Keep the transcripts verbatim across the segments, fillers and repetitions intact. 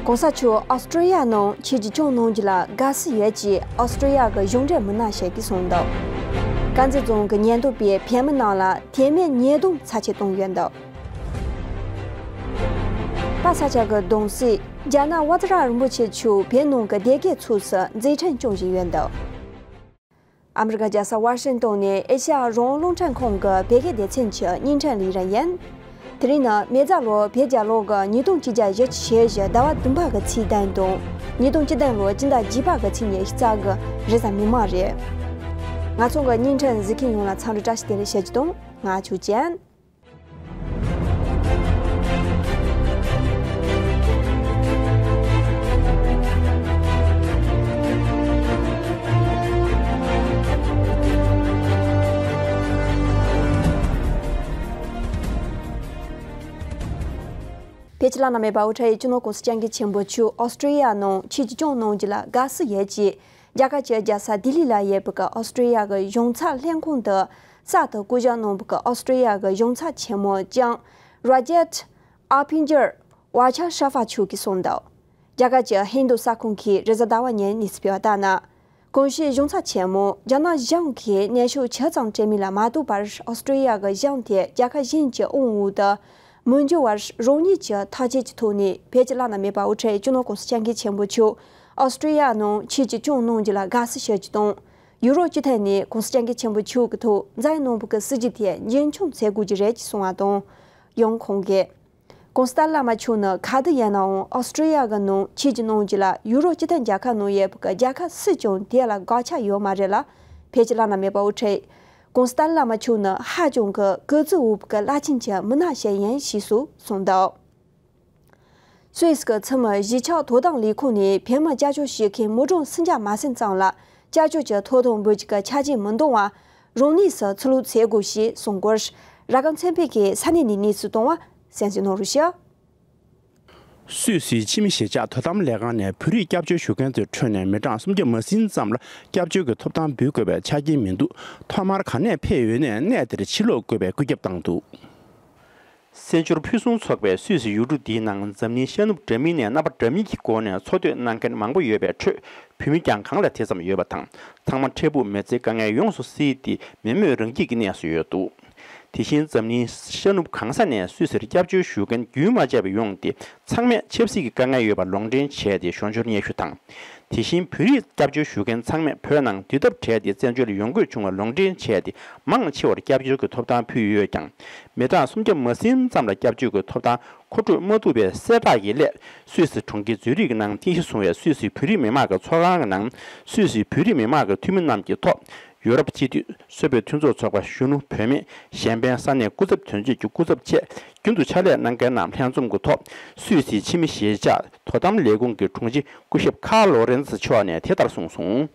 གོང་ས་མཆོག་ཨོ་སི་ཀྲི་ཡ་ནང་ཆོས་ཀྱི་སྐྱོང་གནང་རྒྱུ་ལ་དགའ་བསུ་ཡོད་ཅེས་ཨོ་སི་ཀྲི་ཡ་གི་གཞུང་འབྲེལ་མི་སྣ་ཞིག་གིས་གསུངས་འདུག། དཀར་མཛེས་རྫོང་གི་ཉེན་རྟོག་པས་བོད་མི་རྣམས་ལ་དད་མོས་ཉེས་རྡུང་ཚབས་ཆེ་བཏང་ཡོད་འདུག། པ་ས་ཆ་གི་གདུང་སྲས་རྒྱ་ནག་ཝ་ཛ་ར་རིན་པོ་ཆེ་མཆོག་བོད་ནང་གི་སྡེ་དགེ་ཚོགས་སུ་མཛད་འཕྲིན་སྐྱོང་བཞིན་ཡོད་འདུག། ཨ་མི་རི་ཀ་རྒྱལ་ས་ཝ་ཤིང་ཏོན་ནས་ཨེ་ཤ་ཡ་རང་དབང་རླུང་འཕྲིན་ཁང་གི་བོད་སྐད་སྡེ་ཚན་གྱི་བརྙན་འཕྲིན་ལས་རིམ་ཡིན། དེ་རིང་ནི་མེ་བཟའ་ལོ་བོད་རྒྱལ་ལོ་གི་ཉིས་སྟོང་ཆིག་བརྒྱ་བཞི་བཅུ་ཞེ་བཞི་ཟླ་བ་བདུན་པ་གི་ཚེས་བདུན་དང་། ཉིས་སྟོང་བཅུ་བདུན་ལོ་སྤྱི་ཟླ་བརྒྱད་པ་གི་ཚེས་ཉེར་གཅིག་གི་རེས་གཟའ་མིག་དམར་རེད། ང་ཚོ་གི་བརྙན་འཕྲིན་གཟིགས་མཁན་ཡོངས་ལ་འཚམས་འདྲི་བཀྲ་ཤིས་བདེ་ལེགས་ཞུ་རྒྱུ་དང་། ང་ཆོས་ཅན། བོད་ཀྱི་བླ་ན་མེད་པ་དབུ་ཁྲིད་སྤྱི་ནོར་༸གོང་ས་༸སྐྱབས་མགོན་ཆེན་པོ་མཆོག་ཨོ་སི་ཀྲི་ཡ་ནང་ཆོས་ཀྱི་སྐྱོང་གནང་རྒྱུ་ལ་དགའ་བསུ་ཡོད་ཅེས། རྒྱ་གར་གྱི་རྒྱལ་ས་ལྡི་ལི་ལ་ཡོད་པའི་ཨོ་སི་ཀྲི་ཡ་གི་གཞུང་ཚབ་ལྷན་ཁང་དུ་གསར་དུ་བསྐོ་གཞག་གནང་བའི་ཨོ་སི་ཀྲི་ཡ་གི་གཞུང་ཚབ་ཆེན་མོ་ལྕམ་ར་ཇེཊ་ཨ་ཕིན་ཇར་ཝ་ཆ་ཤ་ཧྥ་མཆོག་གིས་གསུངས་འདུག། རྒྱ་གར་གྱི་ཧིན་རྡུ་གསར་ཁང་གིས་རེས་གཟའ་ཟླ་བ་ཉིན་གནས་ཚུལ་སྤེལ་བ་ལྟར་ན། གོང་ཞུས་གཞུང་ཚབ་ཆེན་མོ་རྒྱ་ནག་གཞུང་གིས་གནོན་ཤུགས་ཇི་ཙམ་སྤྲད་མིན་ལ་མ་ལྟོས་པར་ཨོ་སི་ཀྲི་ཡ་གི་གཞུང་དེ་རྒྱལ་ཁབ་གཞན་གྱི་དབང་འོག་ཏུ་མི་འགྱུར་བར་རང་ཉིད་ཀྱི་ཐག་གཅོད་ཀྱི་ཐོག་ནས་བོད་ཀྱི་བླ་ན་མེད་པ་དབུ་ཁྲིད་སྤྱི་ནོར་༸གོང་ས་༸སྐྱབས་མགོན་ཆེན་པོ་མཆོག་ཨོ་སི་ཀྲི་ཡ་ནང་ཆོས་ཀྱི་སྐྱོང་གནང་རྒྱུ་ལ་དགའ་བསུ་ཞུ་རྒྱུ་དང་། ཡུ་རོབ་སྤྱི་ཐོག་ནས་༸གོང་ས་༸སྐྱབས་མགོན་ཆེན་པོ་མཆོག་གི་ཐོག་མཛད་གནང་བའི་སྲིད་ཇུས་དེ་རྒྱུན་འཁྱོངས་མཛད་དགོས་ཀྱི་རེད་ཅེས་གསུངས་པ་དང་། ཡང་ཁོང་གིས། ༸གོང་ས་ཏཱ་ལའི་བླ་མ་མཆོག་ནི་ག་དུས་ཡིན་ནའང་ཨོ་སི་ཀྲི་ཡ་གི་ནང་ཆོས་ཀྱི་གནང་རྒྱུ་ལ་ཡུ་རོབ་སྤྱི་མཐུན་རྒྱལ་ཁབ་ནང་ཡོད་པའི་རྒྱལ་ཁབ་སུས་ཀྱང་དེ་ལ་དགག་བྱ་ཡོད་མ་རེད་ལ། བོད་ཀྱི་བླ་ན་མེད་པ་དབུ་ཁྲིད་༸གོང་ས་ཏཱ་ལའི་བླ་མ་མཆོག་ནི་ཧ་ཅང་གི་གུས་བརྩི་འོས་པའི་རླབས་ཆེན་གྱི་མི་སྣ་ཞིག་ཡིན་ཞེས་སུ་གསུངས་འདུག། སུད་སི་གི་ཚུལ་མིན་གཞིས་ཆགས་དོ་དམ་ལས་ཁུངས་ནས་བོད་མི་སྐྱབས་བཅོལ་བྱེད་མཁན་མི་གྲངས་སུམ་བརྒྱ་མ་ཟིན་ཙམ་ལ་སྐྱབས་བཅོལ་གྱི་ཐོབ་ཐང་འབུལ་རྒྱུ་གི་ཆ་རྐྱེན་མི་འདང་བར་རང་ལུགས་སུ་ཚུར་ལོག་བྱེད་དགོས་ཞེས་གསུངས་སྐོར། ར་སྒམ་ཚེ་འཕེལ་གྱིས་ས་གནས་ནས་གནས་ཚུལ་བཏང་བ་གསན་གཟིགས་གནང་རོགས་ཞུ། སུད་སིའི་ཕྱི་མི་གཞིས་ཆགས་དོ་དམ་ལས་ཁང་ནས་བོད་རིགས་སྐྱབས་བཅོལ་ཞུ་མཁན་ཚོའི་ཁྲོད་ནས་མི་གྲངས་སུམ་བརྒྱ་མ་ཟིན་ཙམ་ལ་སྐྱབས་བཅོལ་གྱི་ཐོབ་ཐང་འབུལ་དགོས་པའི་ཆ་རྐྱེན་མི་འདུག། ཐོག་མར་ག་ནས་ཕེབས་ཡོད་ནའི་གནས་དེར་ཕྱིར་ལོག་དགོས་པའི་བཀོད་ཁྱབ་བཏང་འདུག། གསར་འབྱོར་ཕུན་སུམ་ཚོགས་པའི་སུད་སི་ཡུལ་གྲུ་འདིའི་ནང་འཛམ་གླིང་ཤར་ནུབ་འདྲ་མིན་ནས་རྣམ་པ་འདྲ་མིན་གྱི་སྒོ་ནས་འཚོ་སྡོད་གནང་མཁན་མང་པོ་ཡོད་པའི་ཁྲོད། བོད་མི་ཀྱང་གང་ལ་དེ་ཙམ་ཡོད་པ་དང་། ཚང་མ་འཕྲལ་ཕུགས་མི་ཚེའི་དཀའ་ངལ་ཡོངས་སུ་བསལ་ཏེ་མེད་མོད་རང་སྐྱིད་ཀྱི་གནས་སུ་ཡོད་འདུག། དེ་བཞིན་འཛམ་གླིང་ཤར་ནུབ་གང་ས་ནས་སུད་སིར་སྐྱབས་བཅོལ་ཞུ་མཁན་རྒྱུན་མ་ཆད་པར་ཡོང་སྟེ། ཚང་མས་ཆབ་སྲིད་ཀྱི་དཀའ་ངལ་ཡོད་པ་ལུང་འདྲེན་བྱས་ཏེ་གཞོན་ཤོས་སྙན་ཞུ་དང་། དེ་བཞིན་བོད་རིགས་སྐྱབས་བཅོལ་ཞུ་མཁན་ཚང་མས་བོད་ནང་དུས་ཐབས་བྲལ་ཏེ་བཙན་བྱོལ་ཡོང་དགོས་བྱུང་བ་ལུང་འདྲེན་བྱས་ཏེ། མང་ཆེ་བར་སྐྱབས་བཅོལ་གྱི་ཐོབ་ཐང་ཕུལ་ཡོད་ཀྱང་། མི་གྲངས་སུམ་བརྒྱ་མ་ཟིན་ཙམ་ལ་སྐྱབས་བཅོལ་གྱི་ཐོབ་ཐང་མཁོ་སྤྲོད་མ་ཐུབ་པའི་གསལ་བསྒྲགས་ཀྱི་སླད། སུད་སི་གྲོང་ཁྱེར་ཛུ་རིག་ནང་རྟེན་གཞི་བཟུང་བའི་སུད་སི་བོད་རིགས་མི་མང་གི་ཚོགས་ཁང་གི་ནང་། སུད་སི་བོད་རིགས་མི་མང་གི་འཐུས་མི་རྣམས་ཀྱི་ཐོག་ཡུ་རོབ་སྤྱི་འཐུས། སུད་བོད་མཐུན་ཚོགས་ཚོགས་པ་གཞོན་ནུ་བུད་མེད། གཞན་ཕན་ས་གནས་སྐུ་ཚབ་དོན་གཅོད་ཀྱི་སྐུ་ཚབ་བཅས་རྒྱུན་དུ་ཕྱག་ལས་གནང་མཁན་རྣམས་ལྷན་འཛོམས་ཀྱི་ཐོག་སུད་སིའི་ཕྱི་མི་གཞིས་ཆགས་དོ་དམ་ལས་ཁུངས་ཀྱི་དྲུང་ཆེ་སྐུ་ཞབས་ཁཱར་ལོ་རེན་ཙི་མཆོག་ནས་དེ་ལྟར་གསུངས་སོང་།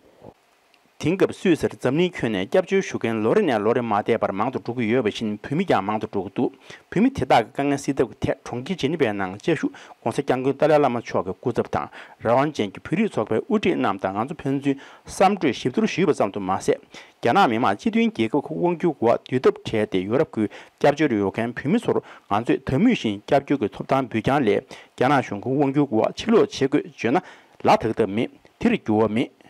དེང་སྐབས་སུད་སིར་འཛམ་གླིང་ཁྱོན་ནས་སྐྱབས་བཅོལ་ཞུ་མཁན་ལོ་རེ་ནས་ལོ་རེ་མ་བསྡད་པར་མང་དུ་འགྲོ་གི་ཡོད་པ་བཞིན། བོད་མི་ཀྱང་མང་དུ་འགྲོ་གི་འདུག། བོད་མི་དེ་དག་གི་དཀའ་ངལ་སེལ་ཐབས་ཀྱི་ཐད་གྲོང་ཁྱེར་ཇི་ནི་ཝའི་ནང་བཅའ་བཞུགས་༸གོང་ས་༸སྐྱབས་མགོན་ཏཱ་ལའི་བླ་མ་མཆོག་གི་སྐུ་ཚབ་དང་། རང་དབང་ཅན་གྱི་བོད་རིགས་ཚོགས་པའི་དབུ་ཁྲིད་རྣམས་དང་ང་ཚོ་ཕན་ཚུན་བསམ་གྲོས་ཞིབ་བསྡུར་ཞུས་པ་ཙམ་དུ་མ་ཟད། རྒྱ་ནག་མི་དམངས་སྤྱི་མཐུན་རྒྱལ་ཁབ་ཀྱི་དབང་སྒྱུར་འོག་དུས་ཐབས་བྲལ་ཏེ་ཡོ་རོབ་ཁུལ་སྐྱབས་བཅོལ་ཡོད་མཁན་བོད་མི་ཚོར་ང་ཚོས་ད་མུས་བཞིན་སྐྱབས་བཅོལ་གྱི་ཐོབ་ཐང་འབུལ་རྐྱང་ལས། རྒྱ་ནག་གཞུང་གི་དབང་སྒྱུར་འོག་ཕྱིར་ལོག་བྱེད་དགོས་བརྗོད་ན་ལ་དྭགས་ཐབས་མེད། དེར་འགྱུར་བ་མེད།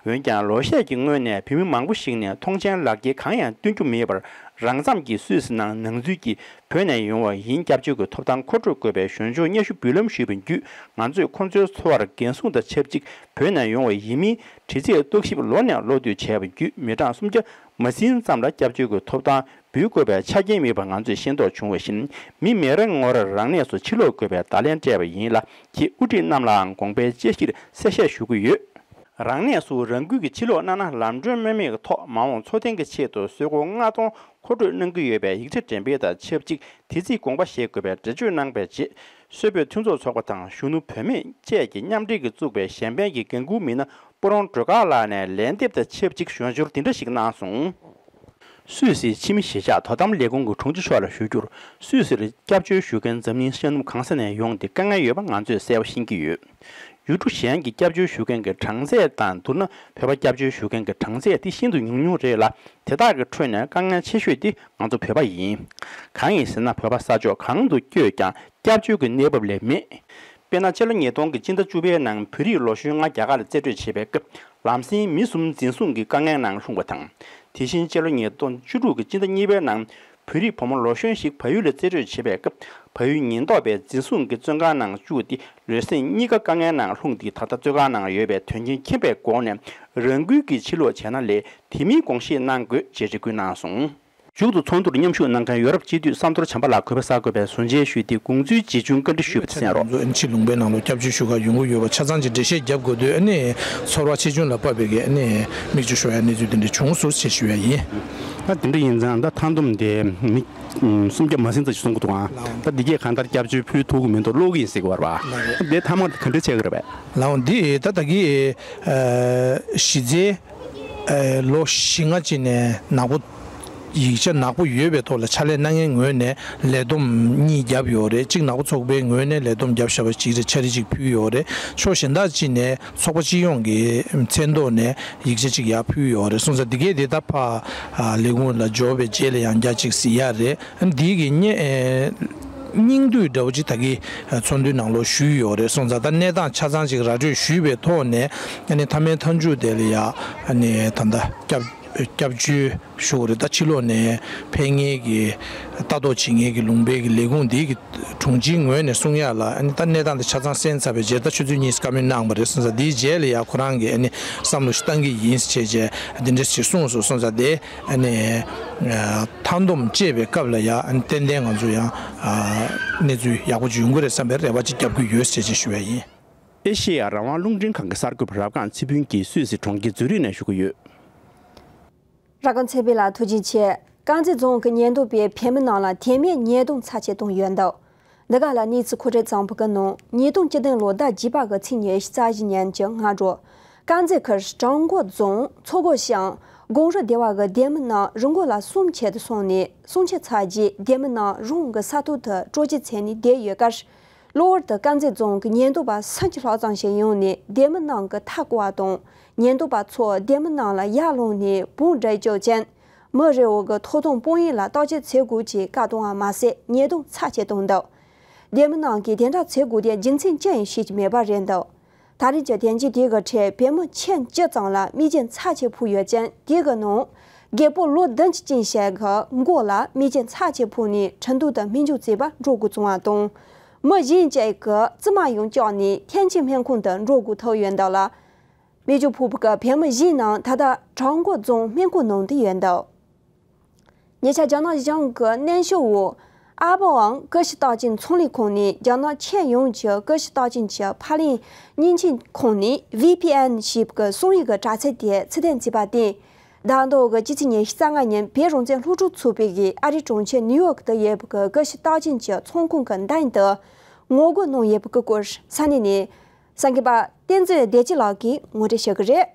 འོན་ཀྱང་ལོ་ཤས་ཀྱི་སྔོན་ནས་བོད་མི་མང་པོ་ཞིག་ནས་མཐོང་མཆན་ལག་འཁྱེར་གང་ཡང་སྟོན་རྒྱུ་མེད་པར། རང་མཚམས་ཀྱིས་སུད་སི་ནང་ནང་འཛུལ་གྱིས་བོད་ནས་ཡོང་བ་ཡིན། སྐྱབས་བཅོལ་གྱི་ཐོབ་ཐང་མཁོ་སྤྲོད་དགོས་པའི་གཞོན་ཤོས་སྙན་ཞུ་འབུལ་ལམ་ཞུས་པ་བརྒྱུད། ང་ཚོས་ཁོང་ཚོའི་འཚོ་བར་འགན་སྲུང་དང་ཆབས་ཅིག་བོད་ནས་ཡོང་བ་ཡིན་མིན་དྲི་རྩད་རྟོག་ཞིབ་ལོ་ནས་ལོ་བསྟུད་བྱས་པ་བརྒྱུད། མི་གྲངས་སུམ་བརྒྱ་མ་ཟིན་ཙམ་ལ་སྐྱབས་བཅོལ་གྱི་ཐོབ་ཐང་འབུལ་དགོས་པའི་ཆ་རྐྱེན་མེད་པ་ང་ཚོས་ཤེས་རྟོགས་བྱུང་བ་བཞིན། མི་མི་རེ་ངོ་རེར་རང་གནས་སུ་ཕྱིར་ལོག་དགོས་པའི་བརྡ་ལན་སྤྲད་པ་ཡིན་ལ། ཁྱེད་དབུ་ཁྲིད་རྣམས་ལའང་དགོངས་པའི་དཔྱད་གཞིར་གསལ་བཤད་ཞུ་གི་ཡོད། རང་གནས་སུ་རང་འགུལ་གྱིས་ཕྱིར་ལོག་གནང་ན་ལམ་གྲོན་དམོད་མོའི་ཐོག་མ་འོངས་འཚོ་རྟེན་གྱི་ཆེད་དུ་གསོལ་སྒོར་ལྔ་སྟོང་མཁོ་སྤྲོད་གནང་གི་ཡོད་པའི་ཡིག་ཆ་འགྲེམས་སྤེལ་དང་ཆབས་ཅིག་དེ་རྩིས་དགོངས་པ་བཞེས་དགོས་པའི་འགྲེལ་བརྗོད་གནང་པའི་རྗེས། སུད་བོད་མཐུན་ཚོགས་ཚོགས་པ་དང་གཞོན་ནུ་བུད་མེད་བཅས་ཀྱིས་མཉམ་འབྲེལ་གྱིས་བཙུགས་པའི་གཞན་ཕན་གྱི་འགན་འཁུར་མི་སྣ་པུ་རོན་སྒྲོལ་དཀར་ལགས་ནས་ལན་འདེབས་དང་ཆབས་ཅིག་ཞུ་སྦྱོར་འདི་འདྲ་ཞིག་གནང་སོང་། སུད་སིའི་ཕྱི་མི་གཞིས་ཆགས་དོ་དམ་ལས་ཁུངས་ཀྱི་དྲུང་ཆེ་མཆོག་ལ་ཞུ་རྒྱུར། སུད་སིར་སྐྱབས་བཅོལ་ཞུ་མཁན་འཛམ་གླིང་ཤར་ནུབ་གང་ས་ནས་ཡོང་སྟེ་དཀའ་ངལ་ཡོད་པ་ང་ཚོས་གསལ་པོ་ཤེས་ཀྱི་ཡོད། ཡུལ་གྲུ་གཞན་གྱི་སྐྱབས་བཅོལ་ཞུ་མཁན་གྱི་གྲངས་ཚད་དང་བསྡུར་ན། བོད་པ་སྐྱབས་བཅོལ་ཞུ་མཁན་གྱི་གྲངས་ཚད་དེ་ཤིན་ཏུ་ཉུང་ཉུང་རེད་ལ། དེ་དག་གི་ཁྲོད་ནས་དཀའ་ངལ་ཆེ་ཤོས་དེ་ང་ཚོ་བོད་པ་ཡིན། གང་ཡིན་ཟེར་ན། བོད་པ་ས་ཕྱོགས་གང་དུ་བསྐྱོད་ཀྱང་སྐྱབས་བཅོལ་གྱི་གནས་བབ་ལས་མེད། དཔེར་ན། སྤྱི་ལོ་ཉིས་སྟོང་གི་སྤྱི་ཟླ་བཅུ་པའི་ནང་བོད་རིགས་ལོ་གཞོན་ལྔ་རྒྱ་གར་ལ་རྩིས་སྤྲོད་བྱེད་པའི་སྐབས། ལམ་སེང་མི་གསུམ་འཛིན་བཟུང་གི་དཀའ་ངལ་ནང་ལྷུང་བ་དང་། དེ་བཞིན་སྤྱི་ལོ་ཉིས་སྟོང་བཅུ་དྲུག་གི་སྤྱི་ཟླ་གཉིས་པའི་ནང་བོད་རིགས་བུ་མོ་ལོ་གཞོན་ཞིག་བལ་ཡུལ་ལ་རྩིས་སྤྲོད་བྱེད་པའི་སྐབས། བལ་ཡུལ་ཉེན་རྟོག་པས་འཛིན་བཟུང་གིས་བཙོན་ཁང་ནང་བཅུག་སྟེ། ལུས་སེམས་གཉིས་ཀ་དཀའ་ངལ་ནང་ལྷུང་སྟེ། ད་ལྟ་བཙོན་ཁང་ནང་ཡོད་པའི་དོན་རྐྱེན་མཁྱེན་པའི་སྒོ་ནས། རང་འགུལ་གྱིས་ཕྱིར་ལོག་བྱས་ན་ལས། དེ་མིན་དགོངས་བཞེས་གནང་དགོས་ཅེས་རེ་སྐུལ་གནང་སོང་། མཇུག་ཏུ་ཚོགས་འདུར་མཉམ་ཞུགས་གནང་མཁན་ཡོ་རོབ་སྤྱི་འཐུས་ས་མཐོར་བྱམས་པ་ལགས་གུས་པ་གསར་འགོད་པས་ཟུར་མཇལ་ཞུས་ཏེ། དགོངས་ཚུལ་ཇི་བྱུང་བཀའ་འདྲི་ཞུས་པ་དེ་གསན་རོགས། ཚོགས་འདུ་ཕྱི་ལུང་པའི་ནང་ལ་སྐྱབས་བཅོལ་ཞུ་གར་ཡོང་གི་ཡོད་པ་ཆ་ཚང་གི་འགྲེལ་བཤད་རྒྱབ་དགོས་དུས། ཨ་ནི་ཚོར་བ་ཆེ་ཆུང་ལ་དཔག་པའི་གི་ཨ་ནི་མིག་ཆུ་ཤོར་ཡ་གནས་ཚུལ་དེ་འདྲ་བྱུང་སོང་ཞེས་ཞུ་ཡ་ཡིན། ད་དེ་འདྲ་ཡིན་ཙང་། ད་མཐའ་བསྡོམས་དེ་མི་སུམ་བརྒྱ་མ་ཟིན་ཙམ་ཞིག་གསུང་གི་འདུག་ཨང་། ད་འདི་གས་གང་ལྟར་སྐྱབས་བཅོལ་ཕུལ་ཐུབ་ཀྱི་མི་འདུག་ཀློག་གི་ཡིན་ཟེར་གྱི་ཡོད་རེད་པ། དེ་མཐའ་མ་དེ་ག་འདྲ་བྱེད་ཀྱི་རེད་པས། ལགས་འོང་། འདི་ད་ད་གི་ཨ་གཞི་རྩའི་ཨ་ལོ་བཞི་ལྔ་ཅིག་ནས་ནག་པོ། ཡིག་ཆ་ནག་པོ་ཡོད་པའི་ཐོག་ལ་ཕྱག་ལས་གནང་མཁན་ངོས་ནས་ལས་བསྡོམས་གཉིས་བརྒྱབ་ཡོད་རེད། གཅིག་ནག་པོ་ཚོགས་པའི་ངོས་ནས་ལས་བསྡོམས་བརྒྱབ་བཞག་པ་ཅིག་རེད། ཕྱག་བྲིས་ཅིག་ཕུལ་ཡོད་རེད། ཕྱོགས་གཞན་དག་ཅིག་ནས་ཚོགས་པ་སྤྱི་ཡོངས་ཀྱི་མཚན་ཐོག་ནས་ཡིག་ཆ་ཅིག་ཡར་ཕུལ་ཡོད་རེད། སོང་ཙང་འདི་གས་དེ་ད་ཕར་ཨ་ལས་ཁུངས་ལ་འབྱོར་བའི་རྗེས་ལ་ཡང་བསྐྱར་ཅིག་གཟིགས་ཡ་རེད། འདི་གི་སྙིང་སྙིང་བསྡུས་འདྲ་བོ་ཅིག་ད་གི་ཚོགས་འདུའི་ནང་ལོགས་ཞུས་ཡོད་རེད། སོང་ཙང་ད་གནས་སྟངས་ཆ་ཚང་ཅིག་ར་སྤྲོད་ཞུས་པའི་ཐོག་ནས། ཨ་ནི་མཐའ་མའི་མཐའ་མཇུག་དེ་ལ་ཡ་ཨ་ནི་ད་ལྟ་སྐྱབས་སྐྱབས་བཅོལ་ཞུ་དགོས་རེད། ད་ཕྱི་ལོགས་ནས་ཕེབས་མཁན་གྱི་ལྟ་རྟོག་བྱེད་མཁན་གྱི་ལུང་པའི་གི་ལས་ཁུངས་འདི་གི་དྲུང་ཆེའི་ངོས་ནས་གསུང་ཡ་ལ། ཨ་ནི་ད་གནས་སྟངས་དེ་ཆ་ཚང་གསན་ཚར་བའི་རྗེས། ད་ཆུ་ཚོད་གཉིས་བཀའ་མོལ་གནང་བ་རེད། སོང་ཙང་འདིའི་རྗེས་ལ་ཡ་ཁོ་རང་གིས་ཨ་ནི་བསམ་བློ་ཞིག་བཏང་གི་ཡིན་ཟེར་བྱས་བྱས་འདི་འདྲ་ཞིག་གསུངས་སོང་། སོང་ཙང་དེ་ཨ་ནི་མཐའ་བསྡོམས་བཅས་པའི་སྐབས་ལ་ཡ། ཨ་ནི་ཏན་ཏན་ང་ཚོ་ཡང་ཨ་གནས་ཚུལ་ཡག་པོ་ཅིག་ཡོང་གི་རེད་བསམ་པའི་རེ་བ་ཅིག་བརྒྱབ་ཀྱི་ཡོད་ཟེར་བྱས་ཞུ་བ་ཡིན། ཨེ་ཤེ་ཡ་རང་དབང་རླུང་འཕྲིན་ཁང་གི་གསར་འགོད་པ་རབ་སྒང་ཚེ་ཕུན་གྱིས་སུད་སི་གྲོང་ཁྱེར་ཛུ་རིག་ནས་ཞུ་གི་ཡོད། རབ་སྒང་ཚེ་ཕུན་ལགས་ཐུགས་རྗེ་ཆེ། དཀར་མཛེས་རྫོང་གི་ཉེན་རྟོག་པས་བོད་མི་རྣམས་ལ་དེ་མིན་ཉེས་རྡུང་ཚབས་ཆེ་བཏང་ཡོད་འདུག། འདི་ག་ལ་གནས་ཚུལ་མཁོ་སྤྲོད་གཙང་པོ་གི་ནང་། ཉིས་སྟོང་བཅུ་བདུན་ལོའི་ཟླ་བརྒྱད་པ་གི་ཚེས་ཉི་ཤུ་རྩ་བཞི་ཉིན་གྱི་སྔ་དྲོ། དཀར་མཛེས་ཁུལ་བྲག་མགོ་རྫོང་མཚོ་སྒོ་ཤང་སྒང་རི་སྡེ་བ་གི་སྡེ་མི་རྣམས་རི་མགོ་ལ་གསུམ་ཆེད་དུ་སོང་ནས། གསུམ་ཆེད་ཚར་རྗེས་སྡེ་མི་རྣམས་རང་གི་ས་ཐོག་ཏུ་དཀྲོག་གཅིག་བྱས་ནས་བསྡད་ཡོད་སྐབས། གློ་བུར་དུ་དཀར་མཛེས་རྫོང་གི་ཉེན་རྟོག་པ་སུམ་ཅུ་ལྷག་ཙམ་ཞིག་ཡོང་ནས་སྡེ་མི་རྣམས་ཀྱི་མཐའ་བསྐོར་བ་དང་། ཉེན་རྟོག་པ་ཚོས་སྡེ་མི་རྣམས་ལ་ཡར་ལངས་ནས་བོང་བསྒྲིགས་བཅུག་ཅིང་། མི་རེ་བོ་གི་ཐོབ་ཐང་དཔང་ཡིག་ལ་བརྟག་དཔྱད་བྱེད་དགོས་ཅེས་བཀའ་གཏོང་བ་མ་ཟད། ཉེས་རྡུང་ཚབས་ཆེ་བཏང་འདུག། སྡེ་མི་རྣམས་ཀྱིས་དེ་འདྲ་བྱེད་དགོས་དོན་རྒྱུ་མཚན་ཅི་ཡིན་ཤེས་ཀྱི་མེད་པ་རེད་འདུག། ད་རེས་ཀྱི་དོན་རྐྱེན་དེ་གི་ཁྲོད་བོད་མི་ཁྱོན་བཅུ་ཙམ་ལ་རྨས་སྐྱོན་ཚབས་ཆེ་ཕོག་ཡོད་ཅིང་། དེ་གི་ནང་རྒད་པོ་ལོ་བདུན་ཅུ་ཅན་ཞིག་གི་མགོ་ལ་རྨས་སྐྱོན་ཚབས་ཆེ་ཕོག་ནས་ཁྲིན་ཏུའུ་དུ་སྨན་བཅོས་བྱེད་པར་འགྲོ་དགོས་བྱུང་བ་དང་། མི་གཞན་གཅིག་གི་རྩིབ་མ་ཡང་བཅག་ནས་ཐེམ་སྐས་སྨན་ཁང་དུ་འགྲོ་དགོས་ཐུག་ཡོད་འདུག་ལ། རྨས་སྐྱོན་ཕོག་པའི་བོད་མི་གཞན་རྣམས་ད་ལྟ་བྲག་མགོ་རྫོང་སྨན་ཁང་ནང་དུ་ཡོད་འདུག། ཉེ་ཆར་རྒྱ་ནག་གཞུང་གི་གནོན་ཤུགས་འོག། ཨ་པལ་ཨམ་ཀུ་ཤུ་རྟགས་ཅན་ཚོང་ལས་ཁང་ནས་རྒྱ་ནག་ཁྱོན་ཡོངས་ཀྱི་ཀུ་ཤུ་རྟགས་ཅན་གྱི་ཕབ་ལེན་མཉེན་ཆས་ཁང་ནས་ཝི་པི་ཨེན་ཞེས་པའི་གསང་བའི་གི་དྲ་ཚིགས་དེ་ཚུར་འཐེན་བྱས་པར་བརྟེན། ཟླ་འདིའི་གི་སྤྱི་ཚེས་ཉི་ཤུ་རྩ་ལྔ་ཉིན་བོད་རང་བཙན་སློབ་ཕྲུག་ཚོགས་པའི་གི་ཨ་རིའི་གྲོང་ཁྱེར་ནིའུ་ཡོག་ཏུ་ཡོད་པའི་གི་ཀུ་ཤུ་རྟགས་ཅན་གྱི་ཚོང་ཁང་གི་མདུན་དུ་ངོ་རྒོལ་གནང་ཡོད་པའི་གི་སྐོར། ས་གནས་ནས་གསར་འགོད་པ་བསྟན་འཛིན་བདེ་སྐྱིད་ལགས་ཀྱིས་ངོ་སྤྲོད་ཞུ་གི་རེད།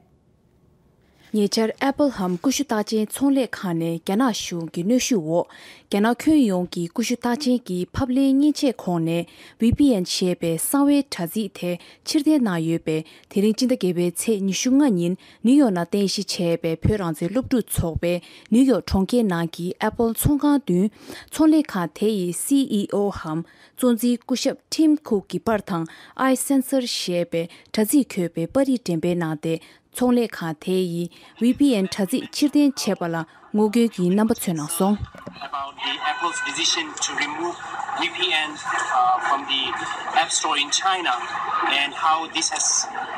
ཉེ་ཆར་ཨ་པལ་ཨམ་ཀུ་ཤུ་རྟགས་ཅན་ཚོང་ལས་ཁང་ནས་རྒྱ་ནག་གཞུང་གི་གནོན་ཤུགས་འོག། རྒྱ་ནག་ཁྱོན་ཡོངས་ཀྱི་ཀུ་ཤུ་རྟགས་ཅན་གྱི་ཕབ་ལེན་མཉེན་ཆས་ཁང་ནས་ཝི་པི་ཨེན་ཞེས་པའི་གསང་བའི་དྲ་ཚིགས་དེ་ཕྱིར་འཐེན་གནང་ཡོད་པས། དེ་རིང་སྤྱི་ཟླ་བརྒྱད་པའི་ཚེས་ཉི་ཤུ་ལྔ་ཉིན་ནིའུ་ཡོག་ནང་རྟེན་གཞི་བྱས་པའི་བོད་རང་བཙན་སློབ་ཕྲུག་ཚོགས་པས་ནིའུ་ཡོག་གྲོང་ཁྱེར་ནང་གི་ཨ་པལ་ཚོང་ཁང་བདུན། ཚོང་ལས་ཁང་དེ་ཡི་སི་ཨི་ཨོ་འམ་གཙོ་འཛིན་སྐུ་ཞབས་ཊིམ་ཁུག་གི་པར་དང་ཨའི་སེན་སར་ཞེས་པའི་དྲ་ཚིགས་འཁོད་པའི་པར་རིས་འགྲེམས་སྤེལ་གནང་སྟེ། ཚོང་ལས་ཁང་དེ་ཡིས་ཝི་པི་ཨེན་དྲ་ཚིགས་ཕྱིར་འཐེན་བྱས་པ་ལ་ངོ་རྒོལ་གྱི་རྣམ་པ་མཚོན་གནང་སོང་། About the Apple's decision to remove V P N, uh, from the App Store in China, and how this has,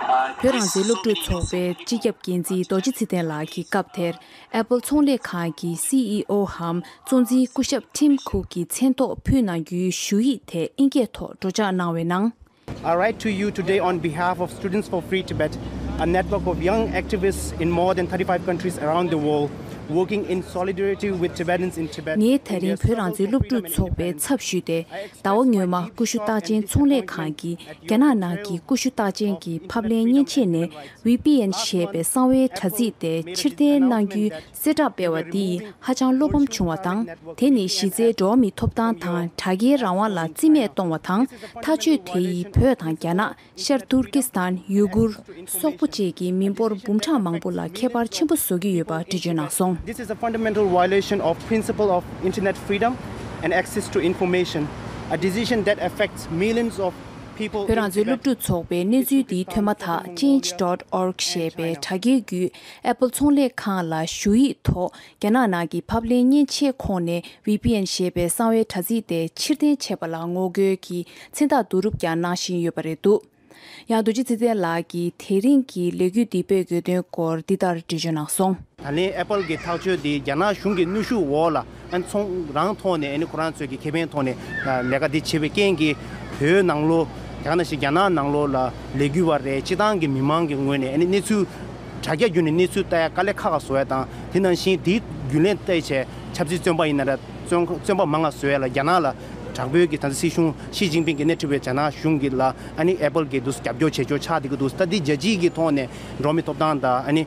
uh, བོད་རང་བཙན་སློབ་ཕྲུག་ཚོགས་པའི་སྤྱི་ཁྱབ་འགན་འཛིན་རྡོ་རྗེ་ཚེ་བརྟན་ལགས་ཀྱིས་སྐབས་དེར་ཨེ་པལ་ཚོང་ལས་ཁང་གི་སི་ཨི་ཨོ་འམ་གཙོ་འཛིན་སྐུ་ཞབས་ཊིམ་ཁུག་གི་མཚན་ཐོག་ཕུལ་གནང་རྒྱུའི་ཞུ་ཡིག་དེ་ཨིན་སྐད་ཐོག་སྒྲོག་སྦྱང་གནང་བའི་ནང་། I write to you today on behalf of Students for Free Tibet, a network of young activists in more than thirty-five countries around the world, working in solidarity with Tibetans in Tibet. ངས་ད་རིང་བོད་རང་བཙན་སློབ་ཕྲུག་ཚོགས་པའི་ཚབ་ཞུས་ཏེ། ཟླ་བ་སྔོན་མ་ཀུ་ཤུ་རྟགས་ཅན་ཚོང་ལས་ཁང་གིས་རྒྱ་ནག་ནང་གི་ཀུ་ཤུ་རྟགས་ཅན་གྱི་ཕབ་ལེན་མཉེན་ཆས་ནས་ཝི་པི་ཨེན་ཞེས་པའི་གསང་བའི་དྲ་ཚིགས་དེ་ཕྱིར་འཐེན་གནང་རྒྱུའི་གསལ་བསྒྲགས་སྤེལ་བ་འདིས་ཧ་ཅང་བློ་ཕམ་བྱུང་བ་དང་། དེ་ནི་གཞི་རྩའི་འགྲོ་བ་མིའི་ཐོབ་ཐང་དང་དྲ་རྒྱའི་རང་དབང་ལ་རྩིས་མེད་གཏོང་བ་དང་། ཐག་གཅོད་དེ་ཡིས་བོད་དང་རྒྱ་ནག་ཤར་ཏུར་ཀི་སི་ཐན། ཡུ་གུར། སོག་པོ་བཅས་ཀྱི་མི་འབོར་འབུམ་ཕྲག་མང་པོ་ལ་ཁྱད་པར་ཆེན་པོ་བཟོ་གི་ཡོད་པ་འགྲེལ་བརྗོད་གནང་སོང་། This is a fundamental violation of principle of internet freedom and access to information, a decision that affects millions of བོད་རང་བཙན་སློབ་ཕྲུག་ཚོགས་པས་གནས་ཚུལ་འདི་ཐོས་མ་ཐག་change dot org ཞེས་པའི་དྲ་རྒྱའི་བརྒྱུད་Apple་ཚོང་ལས་ཁང་ལ་ཞུ་ཡིག་ཐོག་རྒྱ་ནག་ནང་གི་ཕབ་ལེན་མཉེན་ཆས་ཁོངས་ནས་V P N་ཞེས་པའི་གསང་བའི་དྲ་ཚིགས་དེ་ཕྱིར་འཐེན་བྱས་པ་ལ་ངོ་རྒོལ་གྱི་མཚན་རྟགས་བསྡུ་རུབ་ཀྱང་གནང་བཞིན་ཡོད་པ་རེད་འདུག་ཡང་རྡོ་རྗེ་ཚེ་བརྟན་ལགས་ཀྱིས་དེ་རིང་གི་ལས་འགུལ་འདི་སྤེལ་དགོས་དོན་སྐོར་འདི་ལྟར་འགྲེལ་བརྗོད་གནང་སོང་། ད་ལན་Apple་གི་ཐག་གཅོད་འདི་རྒྱ་ནག་གཞུང་གི་གནོན་ཤུགས་འོག་ལ་ཨ་ནི་ཚོང་རང་ཐོག་ནས་ཨ་ནི་ཁོ་རང་ཚོའི་གི་ཁེ་ཕན་ཐོག་ནས་ལས་ཀ་འདི་བྱེད་པའི་རྐྱེན་གྱིས་བོད་ནང་ལོགས་དེ་ག་ནང་བཞིན་རྒྱ་ནག་ནང་ལོགས་ལ་ལས་འགུལ་བ་རེད། སྤྱི་བཏང་གི་མི་མང་གི་ངོས་ནས་ཨ་ནི་གནས་ཚུལ་དྲ་རྒྱ་བརྒྱུད་ནས་གནས་ཚུལ་ལྟ་ཡ་དཀའ་ལས་ཁག་ཁག་བཟོ་ཡ་དང་། དེ་ནང་བཞིན་དེའི་རྒྱུན་ལས་བལྟས་བྱས་ཆབ་སྲིད་བཙོན་པ་ཡིན་ན་ར་བཙོན་བཙོན་པ་མང་ང་བཟོ་ཡ་ལ་རྒྱ་ནག་ལ་དྲག་པོའི་གི་ད་ལྟ་སྲིད་གཞུང་ཞི་ཅིན་ཕིང་གིས་སྣེ་ཁྲིད་པའི་རྒྱ་ནག་གཞུང་གི་ལ་ཨ་ནི་Apple་གི་འདུག་རྒྱབ་སྐྱོར་བྱེད་ཕྱོགས་ཆགས་བསྡད་ཀྱི་འདུག་ད་འདི་རྒྱལ་སྤྱིའི་གི་ཐོག་ནས་འགྲོ་བ་མིའི་ཐོབ་ཐང་དང་ཨ་ནི་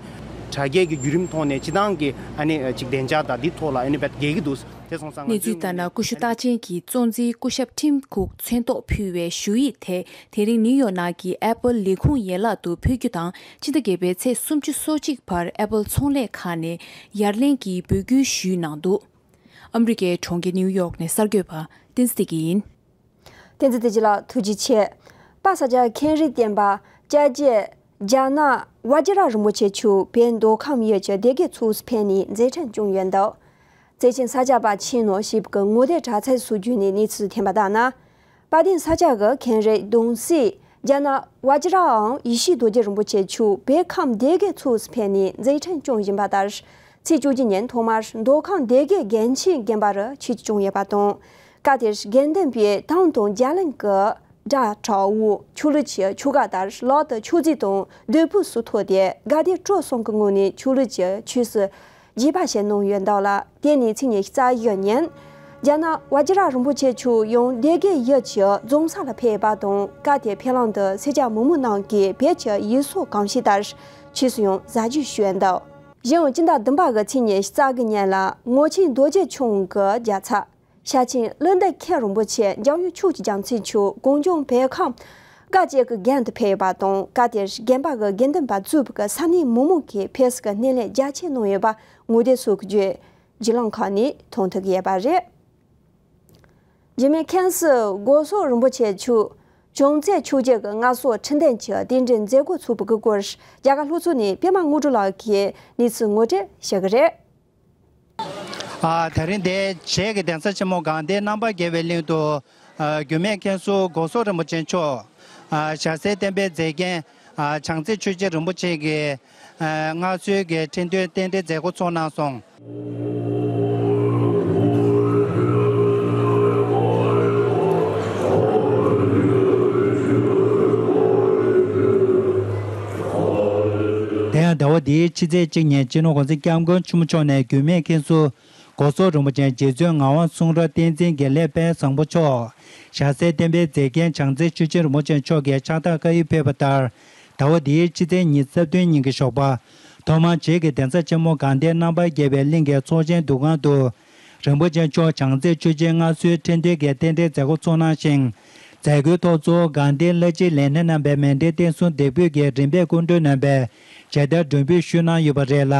དྲ་རྒྱའི་གི་བརྒྱུད་རིམ་ཐོག་ནས་སྤྱི་བཏང་གི་ཨ་ནི་ཅིག་བདེ་འཇགས་དང་འདི་ཐོག་ལ་ཨ་ནི་བེད་འགེལ་གྱི་འདུག་དེ་སོང་ཙང་ང་གནས་ཚུལ་ཚོའི་ལྟར་ན། ཀུ་ཤུ་རྟགས་ཅན་གྱི་བཙོན་འཛུལ་སྐུ་ཞབས་ཊིམ་ཁུག་མཚན་ཐོག་ཕུལ་བའི་ཞུ་ཡིག་དེ་དེ་རིང་ནིའུ་ཡོག་ནང་གི་Apple་ལས་ཁུངས་ཡན་ལག་ཏུ་ཕུལ་རྒྱུ་དང་། ཕྱི་ཟླ་བརྒྱད་པའི་ཚེས་སུམ་ཅུ་སོ་གཅིག་བར་Apple་ཚོང་ལས་ཁང་ནས་ཡར་ལེན་གྱི་འབོད་སྐུལ་ཞུས་གནང་འདུག་ཨ་མི་རི་ཀའི་གྲོང་ཁྱེར་ནིའུ་ཡོག་ནས་གསར་འགོད་པ་བསྟན་འཛིན་བདེ་སྐྱིད་ཡིན། བསྟན་འཛིན་བདེ་སྐྱིད་ལགས་ཐུགས་རྗེ་ཆེ། པ་ས་ཆ་མཁན་རིགས་བསྟན་པ་སྐྱབས་རྗེ་རྒྱ་ནག་ཝ་ཇི་ར་རིན་པོ་ཆེ་མཆོག་བོད་མདོ་ཁམས་ཡུལ་གྱི་སྡེ་དགེ་ཚོགས་སུ་ཕེབས་ནས་མཛད་འཕྲིན་བསྐྱངས་ཡོད་འདུག། བརྩེ་ཆེན་ས་སྐྱ་པ་ཆེ་ནོ་ཞེས་པའི་ངོ་དེབ་དྲ་ཚིགས་སུ་བརྒྱུད་ནས་གནས་ཚུལ་ཐོན་པ་ལྟར་ན། དཔལ་ལྡན་ས་སྐྱ་གི་མཁན་རིགས་གདུང་སྲས་རྒྱ་ནག་ཝ་ཇི་རའམ་ཡེ་ཤེས་རྡོ་རྗེ་རིན་པོ་ཆེ་མཆོག་བོད་ཁམས་སྡེ་དགེ་ཚོགས་སུ་ཕེབས་ནས་མཛད་འཕྲིན་སྐྱོང་བཞིན་པ་ལྟར། ཚེས་བཅུ་གཅིག་ཉིན་ཐོག་མར་མདོ་ཁམས་སྡེ་དགེ་དགེ་ཆེན་དགོན་པར་ཆིབས་བསྒྱུར་བྱུང་ཡོད་པ་དང་། སྐབས་དེར་དགེ་འདུན་པས་ཐང་དང་རྒྱ་གླིང་གི་སྒྲ་གྲགས་འོག་ཆོ་ལོ་ཆེ་ཆོ་ག་ལྟར་ལག་ཏུ་མཆོད་རྫས་དང་འདོད་འབུལ་སོགས་ཐོགས་ཏེ་དགའ་དད་སྤྲོ་གསུམ་གྱི་ངང་ནས་ཆོ་ལོ་ཆེ་ཆོས་སུ་བགྱིས་པ་ཞིག་གནང་ཡོད་འདུག་ལ། དེ་ནས་ཚེས་ཉི་ཤུ་རྩ་བཞི་ཉིན། རྒྱ་ནག་ཝ་ཇི་ར་རིན་པོ་ཆེ་མཆོག་ཡང་སྡེ་དགེ་ཡུལ་གྱི་རྫོང་ས་ལ་ཕེབས་པ་དང་། སྐབས་དེར་ཕེབས་ལམ་དུ་སེར་སྐྱ་མི་མང་རྣམས་ཀྱིས་བོད་ཀྱི་ཡུལ་སྲོལ་གོམས་གཤིས་ལྟར་ཆོས་སུ་ཡང་གཟབ་རྒྱས་ཞུས་འདུག། གཞན་ཡང་སྤྱི་ཟླ་བདུན་པ་གི་ཚེས་ཉི་ཤུ་རྩ་དགུ་ཉིན་ལ་ངོར་ཆེན་རྡོ་རྗེ་འཆང་གི་རྒྱལ་ཚབ་ཤེར་ཕྱིན་ཀླུ་འདུལ་མཁན་རིན་པོ་ཆེ་འཇམ་དབྱངས་ཕྱོགས་ཀྱི་རྒྱལ་མཚན་མཆོག་གངས་ལྗོངས་བོད་ཁམས་སྐབས་གཅིག་གི་རྒན་དུ་ཕེབས་ཡོད་པ་དང་། སྐབས་དེར་རྒན་པ་གི་དགེ་འདུན་པ་གཙོས་པའི་ས་གནས་མི་མང་གིས་ཕེབས་བསུ་གི་སྣེ་ལེན་རྒྱ་ཆེ་གནང་ཡོད་པ་ངོ་དེབ་སོགས་ཀྱི་བརྒྱུད་བརྒྱུད་ལམ་ཁག་ནས་མཐོང་ཐུབ་ཀྱི་ཡོད་པ་རེད། འཇིགས་མེད་མཁན་ཟུར་སྒོ་གསོ་རིན་པོ་ཆེ་མཆོག་བྱང་རྩེ་ཆོས་རྗེ་གི་མངའ་གསོལ་ཁྲི་འདོན་གྱི་རྟེན་འབྲེལ་མཛད་སྒོ་ཚོགས་པའི་སྐོར་རྒྱ་གར་ལྷོ་ཕྱོགས་ནས་པད་མ་དངོས་གྲུབ་ལགས་ཀྱིས་གནས་ཚུལ་ངོ་སྤྲོད་ཞུ་གི་རེད། ཨ། དེ་རིང་འདིར་བྱེས་ཀྱི་གདན་ས་ཆེན་མོ་དགའ་ལྡན་རྣམ་པར་རྒྱལ་བའི་གླིང་དུ། ཨ། འགྱུར་མེད་མཁན་ཟུར་སྒོ་གསོ་རིན་པོ་ཆེ་མཆོག། ཨ། ཞྭ་སེར་བསྟན་པའི་མཛེས་རྒྱན། ཨ། བྱང་རྩེ་ཆོས་རྗེ་རིན་པོ་ཆེ་གི། ཨ། མངའ་གསོལ་གྱི་ཁྲི་འདོན་རྟེན་འབྲེལ་མཛད་སྒོ་ཚོགས་གནང་སོང་། དེ་ཡང་ཟླ་བ་འདིའི་ཕྱི་ཚེས་གཅིག་ཉིན་སྤྱི་ནོར་༸གོང་ས་༸སྐྱབས་མགོན་ཆེན་པོ་མཆོག་ནས་འགྱུར་མེད་མཁན་ཟུར་སྒོ་གསོ་རིན་པོ་ཆེ་རྗེ་བཙུན་ངག་དབང་གསུང་རབ་བསྟན་འཛིན་དགེ་ལེགས་དཔལ་བཟང་པོ་མཆོག། ཞྭ་སེར་བསྟན་པའི་མཛེས་རྒྱན་བྱང་རྩེ་ཆོས་རྗེ་རིན་པོ་ཆེ་མཆོག་གིས་ཕྱག་རྟགས་བཀའ་ཡིག་ཕུལ་བ་ལྟར། ཟླ་བ་འདིའི་ཕྱི་ཚེས་ཉི་ཤུ་རྩ་བདུན་ཉིན་གྱི་ཞོགས་པ། ཐོག་མར་བྱེས་ཀྱི་གདན་ས་ཆེན་མོ་དགའ་ལྡན་རྣམ་པར་རྒྱལ་བའི་གླིང་གི་ཚོགས་ཆེན་འདུ་ཁང་དུ། རིན་པོ་ཆེ་མཆོག་བྱང་རྩེ་ཆོས་རྗེ་མངའ་གསོལ་ཁྲི་འདོན་གྱི་རྟེན་འབྲེལ་མཛད་སྒོ་ཚོགས་གནང་ཞིང་། མཛད་སྒོའི་ཐོག་གཙོ་བོ་དགའ་ལྡན་བླ་སྤྱིའི་ལས་སྣེ་རྣམ་པའི་མཎྜལ་རྟེན་གསུམ་འདེགས་འབུལ་གྱིས་རིམ་པས་སྐུ་མགྲོན་རྣམ་པས་མཇལ་དར་སྒྲེང་འབུལ་ཞུས་གནང་ཡོད་པ་རེད་ལ།